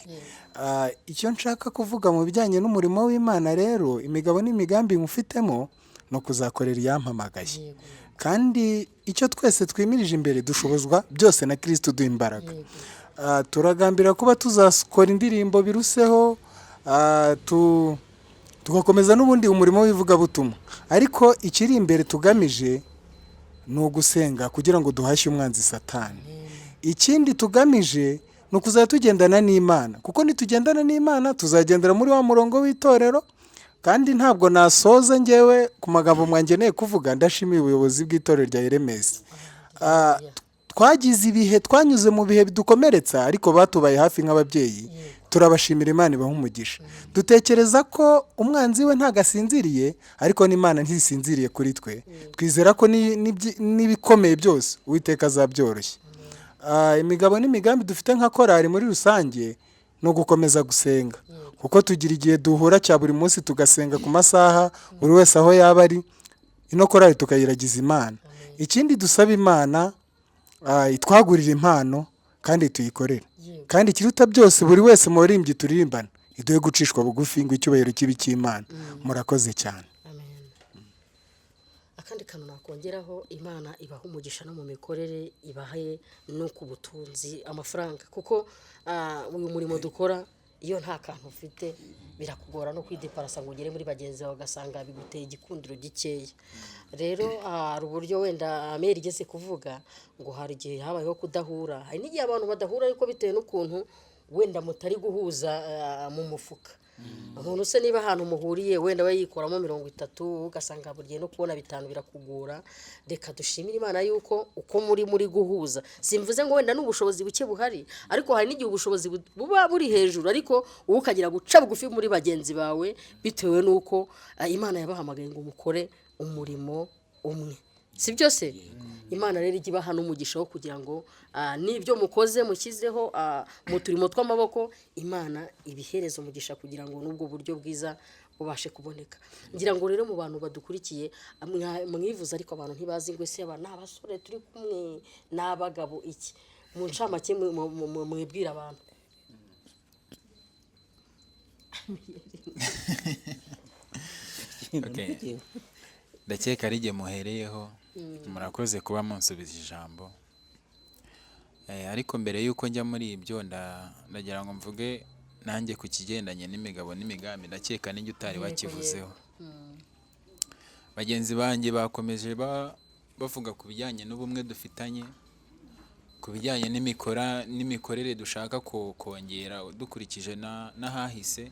Icyo nshaka kuvuga mu bijyanye n'umurimo w'Imana rero, imigabo n'imigambi mufitemo ni ukuzakorera iyampamagaye. Kandi icyo twese twimirije imbere dushobozwa byose na Kristo uduha imbaraga. Turagambira kuba tuzakora indirimbo biruseho, tugakomeza n'ubundi umurimo w'ivugabutumwa. Ariko ikiri imbere tugamije ni ugusenga kugira ngo duhashye umwanzi Satani. Ikindi tugamije ni ukuzajya tugendana n'Imana, kuko nitugendana n'Imana tuzagendera muri wa murongo w'itorero. Kandi ntabwo nasoza ngewe ku magambo mwangeneye kuvuga, ndashimiye ubuyobozi bw'itorero rya Eremesi. Twagize ibihe, twanyuze mu bihe bidukomeretsa, ariko batubaye hafi nk'ababyeyi. Turabashimira, Imana ibaha umugisha. Dutekereza ko umwanzi we ntabwo asinziriye, ariko n'Imana ntisinziriye kuri twe. Twizera ko n'ibikomeye byose Uwiteka azabyoroshya. Imigabo n'imigambi dufite nka korali muri rusange ni ugukomeza gusenga, kuko tugira igihe duhura cya buri munsi tugasenga ku masaha buri wese aho yaba ari, ino korali tukayiragiza Imana. Ikindi dusaba Imana, itwagurira impano kandi tuyikorere. Kandi ikiruta byose, buri wese mu baririmbyi turirimbana iduhe gucishwa bugufi ngo icyubahiro kibe icy'Imana. Murakoze cyane. Amen. Akandi kantu nakongeraho, Imana ibaha umugisha no mu mikorere, ibahe no ku butunzi, amafaranga, kuko uyu murimo dukora iyo nta kantu ufite birakugora no kwideparasa ngo ugere muri bagenzi bawe, ugasanga biguteye igikundiro gikeya. Rero hari uburyo wenda Ameri igeze kuvuga ngo hari igihe habayeho kudahura, hari n'igihe abantu badahura ariko bitewe n'ukuntu wenda mutari guhuza mu mufuka. Umuntu se niba ahantu muhuriye wenda we yikoramo 30, ugasanga buri gihe no kubona 5 birakugora. Reka dushimire Imana yuko uko muri guhuza, simvuze ngo wenda n'ubushobozi buke buhari, ariko hari n'igihe ubushobozi buba buri hejuru, ariko wowe ukagira guca bugufi muri bagenzi bawe bitewe n'uko Imana yabahamagaye ngo mukore umurimo umwe, si byo se? Imana rero ijya ibaha n'umugisha wo kugira ngo n'ibyo mukoze mushyizeho mu turimo tw'amaboko, Imana ibihereze umugisha kugira ngo n'ubwo buryo bwiza bubashe kuboneka. Ngira ngo rero mu bantu badukurikiye mwivuze, ariko abantu ntibazi ngo ese aba ni abasore turi kumwe n'abagabo iki, mu ncamake mwibwira abantu. Okay. Ndakeka ari jye muhereyeho. Murakoze kuba munsubiza ijambo. Ariko mbere y'uko njya muri ibyo, ndagira ngo mvuge nanjye ku kigendanye n'imigabo n'imigambi, ndakeka n'ijye utari wakivuzeho. Bagenzi banjye bakomeje bavuga ku bijyanye n'ubumwe dufitanye, ku bijyanye n'imikorere dushaka kongera dukurikije n'ahahise,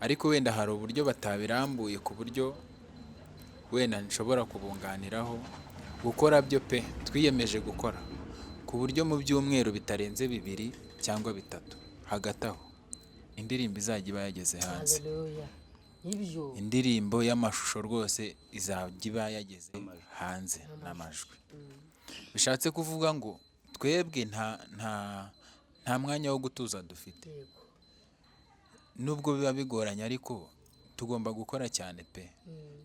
ariko wenda hari uburyo batabirambuye ku buryo wenda nshobora kubunganiraho. Gukora byo pe, twiyemeje gukora ku buryo mu byumweru bitarenze 2 cyangwa 3 hagati aho indirimbo izajya iba yageze hanze. Haleluya. Ibyo. Indirimbo y'amashusho rwose izajya iba yageze hanze n'amajwi. Bishatse kuvuga ngo Twebwe nta mwanya wo gutuza dufite. Nubwo biba bigoranye, ariko tugomba gukora cyane pe,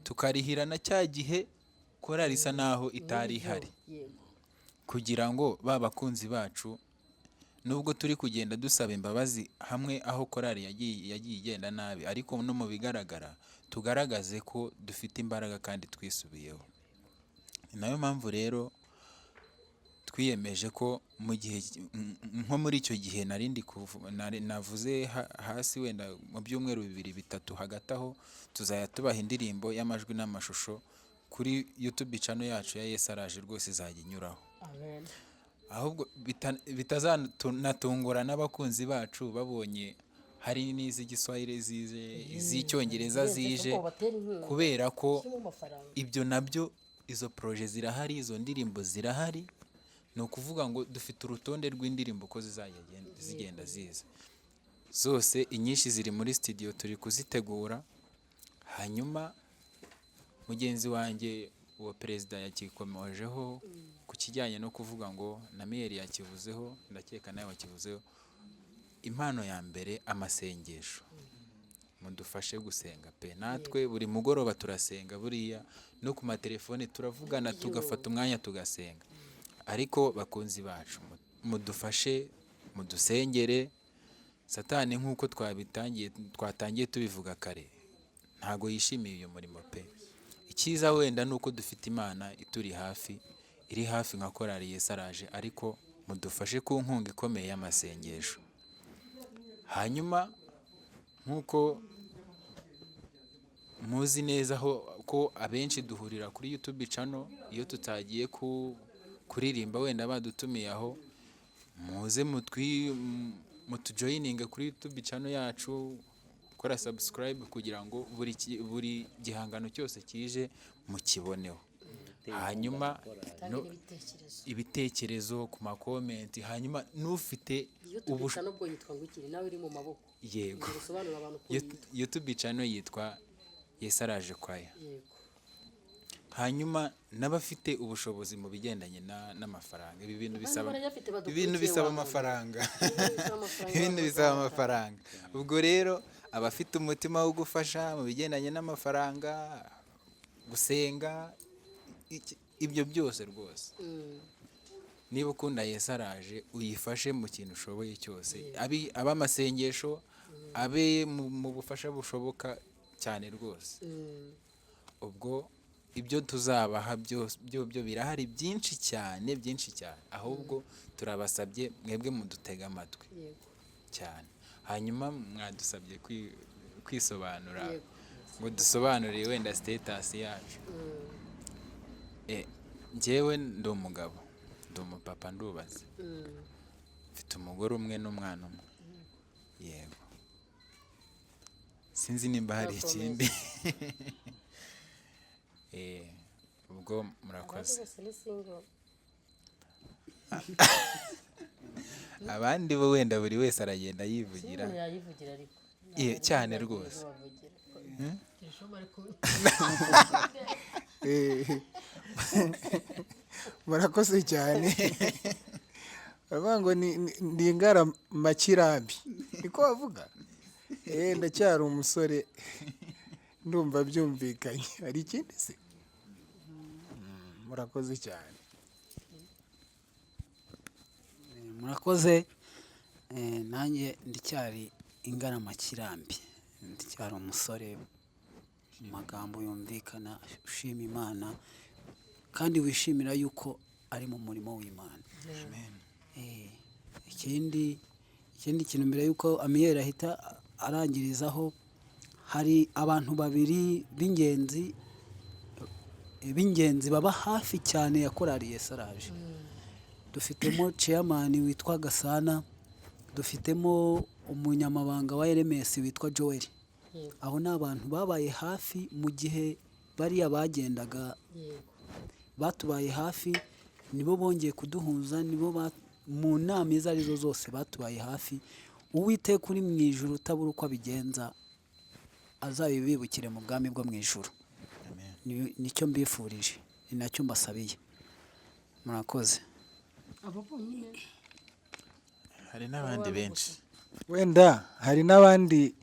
tukarihira na cya gihe korali isa naho itari ihari, kugira ngo ba bakunzi bacu, nubwo turi kugenda dusaba imbabazi hamwe aho korali yagiye igenda nabi, ariko no mu bigaragara tugaragaze ko dufite imbaraga kandi twisubiyeho. Ni nayo mpamvu rero twiyemeje ko mu gihe nko muri icyo gihe narindi navuze hasi, wenda mu byumweru 2 3 hagati aho, tuzajya tubaha indirimbo y'amajwi n'amashusho kuri YouTube channel yacu ya Yesu Araje, rwose izajya inyuraho. Amen. Ahubwo bitazanatungura n'abakunzi bacu babonye hari n'iz'igiswahili zije, iz'icyongereza zije, Kuko batera inkunga. kubera ko Bashyiremo amafaranga. ibyo nabyo, izo projet zirahari, izo ndirimbo zirahari. Ni ukuvuga ngo dufite urutonde rw'indirimbo uko zizajya zigenda ziza zose. Inyinshi ziri muri studio, turi kuzitegura. Hanyuma mugenzi wanjye uwo perezida yakikomojeho ku kijyanye no kuvuga ngo na Miyeri yakivuzeho, ndakeka nawe wakivuzeho. Impano ya mbere, amasengesho. Mudufashe gusenga pe. Natwe buri mugoroba turasenga, buriya no ku matelefone turavugana, tugafata umwanya tugasenga. Ariko bakunzi bacu, mudufashe mudusengere. Satani, nk'uko twatangiye tubivuga kare, ntago yishimiye uyu murimo pe. Icyiza wenda ni uko dufite Imana ituri hafi, iri hafi nka korali Yesu Araje, ariko mudufashe ku nkunga ikomeye y'amasengesho. Hanyuma nk'uko muzi neza aho ko abenshi duhurira kuri YouTube channel, iyo tutagiye kuririmba wenda badutumiye aho, muze mutujoyininge kuri YouTube channel yacu, gukora subscribe kugira ngo buri gihangano cyose kije mukiboneho. Hanyuma Tange n'ibitekerezo. Ibitekerezo ku makomenti, hanyuma n'ufite YouTube channel ubwo yitwa ngo iki? Nawe iri mu maboko. Yego. Ngo usobanurire abantu uko yitwa. YouTube channel yitwa Yesu Araje Choir. Hanyuma n'abafite ubushobozi mu bigendanye n'amafaranga, ibi bintu Abandi bisaba barayafite badukurikiye ibintu bisaba wa muntu. amafaranga. Ibintu bisaba amafaranga, Ibintu bakoze bisaba amafaranga. amafaranga. Ubwo rero abafite umutima wo gufasha mu bigendanye n'amafaranga, gusenga, ibyo byose rwose, niba ukunda Yesu Araje, uyifashe mu kintu ushoboye cyose, abe amasengesho, abe mu bufasha bushoboka cyane rwose. Ubwo ibyo tuzabaha byose byo birahari byinshi cyane, byinshi cyane. Ahubwo turabasabye mwebwe mudutega amatwi cyane. Hanyuma mwadusabye kwisobanura, ngo dusobanure wenda status yacu. Njyewe ndi umugabo, ndi umupapa, ndubatse, mfite umugore umwe n'umwana umwe. Yego, sinzi nimba hari Urakomeza. ikindi. Ubwo murakoze. Abandi bose ni single. Abandi bo wenda buri wese aragenda yivugira. Single yayivugira ariko. Cyane rwose. Bavugira. Gishoma ariko. Murakoze cyane. Baravuga ngo ni ingaramakirambi, niko bavuga. Ndacyari umusore, ndumva byumvikanye. Hari ikindi se? Murakoze cyane. Murakoze. Nanjye ndicyari ingaramakirambi, ndicyari umusore mu magambo yumvikana, ushima Imana kandi wishimira yuko ari mu murimo w'Imana. Ikindi kintu mbere yuko Amiyeri ahita arangirizaho, hari abantu babiri b'ingenzi baba hafi cyane ya korali Yesu Araje. Dufitemo chairman witwa Gasana, dufitemo umunyamabanga wa RMS witwa Joel. Aho ni abantu babaye hafi mu gihe bariya bagendaga, batubaye hafi, nibo bongeye kuduhuza, nibo mu nama izo arizo zose batubaye hafi. Uwiteka uri mu ijuru utabura uko abigenza azabibibukire mu bwami bwo mu ijuru. Nicyo mbifurije, ni nacyo mbasabiye. Murakoze. Abo bonyine? Hari n'abandi benshi. Wenda hari n'abandi,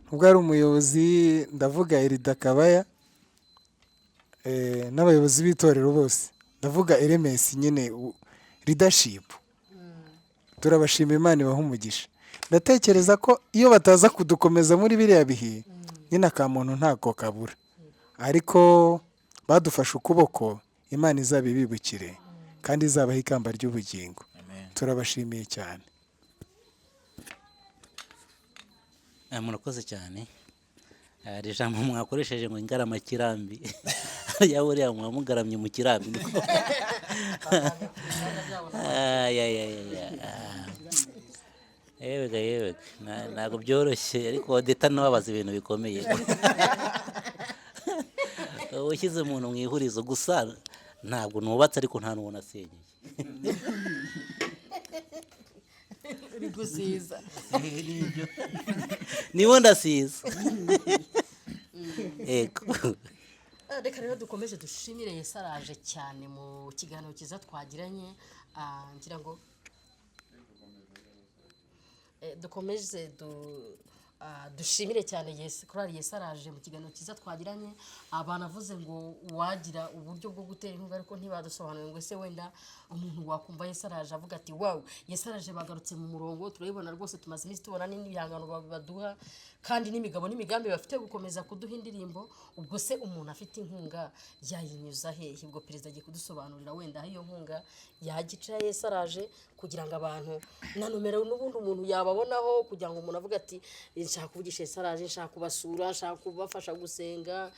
nubwo ari umuyobozi, ndavuga Erida Kabaya, n'abayobozi b'itorero bose, ndavuga Elemesi nyine leadership. Turabashima, Imana ibaha umugisha. Ndatekereza ko iyo bataza kudukomeza muri biriya bihe nyine, akamuntu ntako kabura, ariko badufashe ukuboko. Imana izabibibukire kandi izabaha ikamba ry'ubugingo. Amen. Turabashimiye cyane. Murakoze cyane. Hari ijambo mwakoresheje ngo ingaramakirambi, ya buriya muba mugaramye mu kirambi niko. Ay, ay, ay, ay, ay. Yewega yewega, ntabwo byoroshye, ariko Odeta nawe abaza ibintu bikomeye. Ushyize umuntu mu ihurizo gusa. Ntabwo nubatse, ariko nta n'uwo nasenyeye. Uri gusiza. Nibo ndasiza, yego. Reka rero dukomeze dushimire Yesaraje cyane mu kiganiro cyiza twagiranye. Ngira ngo dukomeze dushimire cyane korali Yesaraje mu kiganiro cyiza twagiranye. Banavuze ngo uwagira uburyo bwo gutera inkunga, ariko ntibadusobanuriye ngo ese wenda umuntu wakumva Yesaraje avuga ati: "Wow, Yesaraje bagarutse mu murongo." Turabibona rwose, tumaze iminsi tubona n'ibihangano baduha kandi n'imigabo n'imigambi bafite yo gukomeza kuduha indirimbo. Ubwo se umuntu afite inkunga yayinyuza hehe? Ubwo perezida agiye kudusobanurira wenda aho iyo nkunga yagica Yesaraje, kugira ngo abantu na nomero n'ubundi umuntu yababonaho, kugira ngo umuntu avuge ati: "Nshaka kuvugisha Yesaraje, nshaka kubasura, nshaka kubafasha gusenga,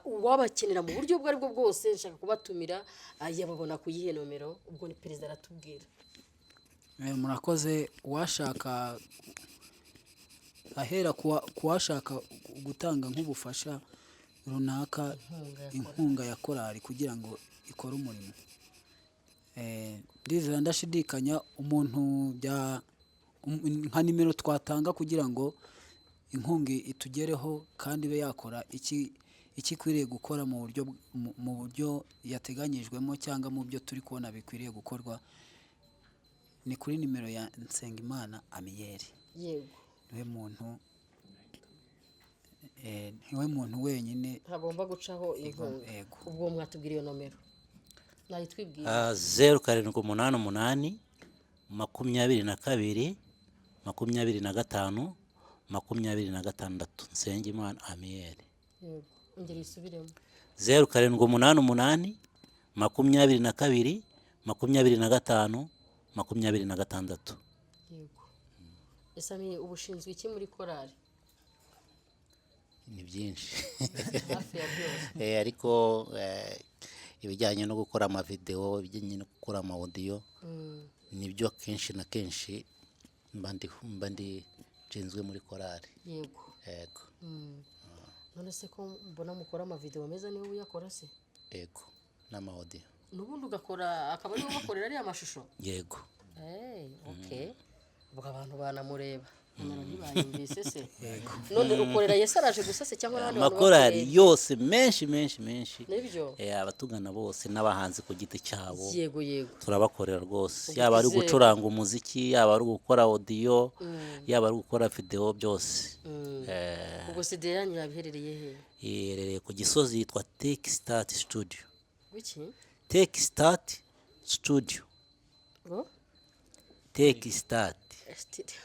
uwabakenera mu buryo ubwo aribwo bwose, nshaka kubatumira," yababona ku yihe nomero? Ubwo ni perezida aratubwira. Murakoze. Uwashaka ahera kuwashaka gutanga nk'ubufasha runaka, Inkunga ya inkunga ya korali kugira ngo ikore umurimo. Ndizera ndashidikanya umuntu bya nka nimero twatanga kugira ngo inkunga itugereho kandi ibe yakora iki icyo ikwiriye gukora mu buryo yateganyijwemo cyangwa mu byo turi kubona bikwiriye gukorwa, ni kuri nimero ya Nsengimana Amiyeri. Niwe muntu wenyine Hagomba gucaho inkunga. Yego. Ubwo mwatubwira iyo nomero, nayitwibwira. 0788 22 25 26, Nsengimana Amiyeri. Yego, ingeri isubiremo. 0788 22 25 26. Yego. Ese Amiyeri, uba ushinzwe iki muri korali? Ni byinshi. Hafi ya byose. Ariko ibijyanye no gukora amavidewo, ibijyanye no gukora ama audio, nibyo kenshi na kenshi mba ndi nshinzwe muri korali. Yego. None se ko mbona mukora amavidewo meza, niwe uyakora se? Yego, n'ama audio. N'ubundi ugakora, akaba ariwe ubakorera ariya mashusho? Yego. Okay, ubwo abantu banamureba, nomero ntibayumvise se? None ukorera Yesaraje gusa se cyangwa n'abandi bantu Amakorali bakoreye? yose, menshi menshi menshi. Nibyo. Abatugana bose n'abahanzi ku giti cyabo, yego yego turabakorera rwose. Ubwo Yaba ari gucuranga umuziki, yaba ari gukora audio, yaba ari gukora videwo, byose. Ubwo studio yanyu yabiherereye he? Iherereye ku Gisozi, yitwa Take Start Studio. Wiki? Take Start Studio. Ngo? Take Start. Studio,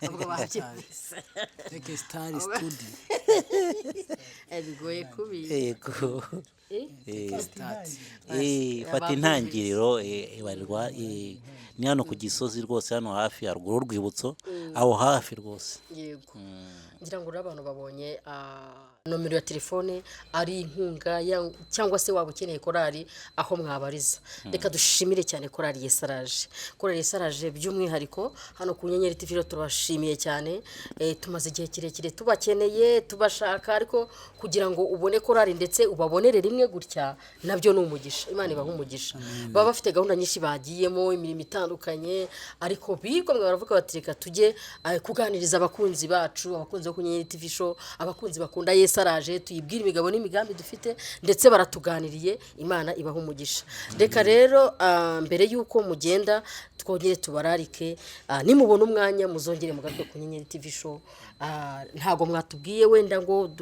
ubwo babyumvise. Take Star Studio. Bigoye kubi. Yego. Start. Fata intangiriro, ibarirwa, ni hano ku Gisozi rwose, hano hafi ya ruguru y'urwibutso, aho hafi rwose. Yego, ngira ngo rero abantu babonye nomero ya telefone, ari inkunga cyangwa se waba ukeneye korali, aho mwabariza. Reka dushimire cyane korali Yesaraje, korali Yesaraje by'umwihariko hano ku Nyenyeri TV. Rero turabashimiye cyane. Tumaze igihe kirekire tubakeneye, tubashaka, ariko kugira ngo ubone korali ndetse ubabonere rimwe gutya, nabyo ni umugisha. Imana ibaha umugisha. Baba bafite gahunda nyinshi bagiyemo, imirimo itandukanye, ariko bigomwe baravuga bati: "Reka tujye kuganiriza abakunzi bacu, abakunzi bo ku Nyenyeri TV Show, abakunzi bakunda Yesu." Yesaraje, tuyibwire imigabo n'imigambi dufite, ndetse baratuganiriye. Imana ibaha umugisha. Reka rero mbere y'uko mugenda twongere tubararike, nimubona umwanya muzongere mugaruke ku Nyenyeri TV Show. Ntabwo mwatubwiye wenda ngo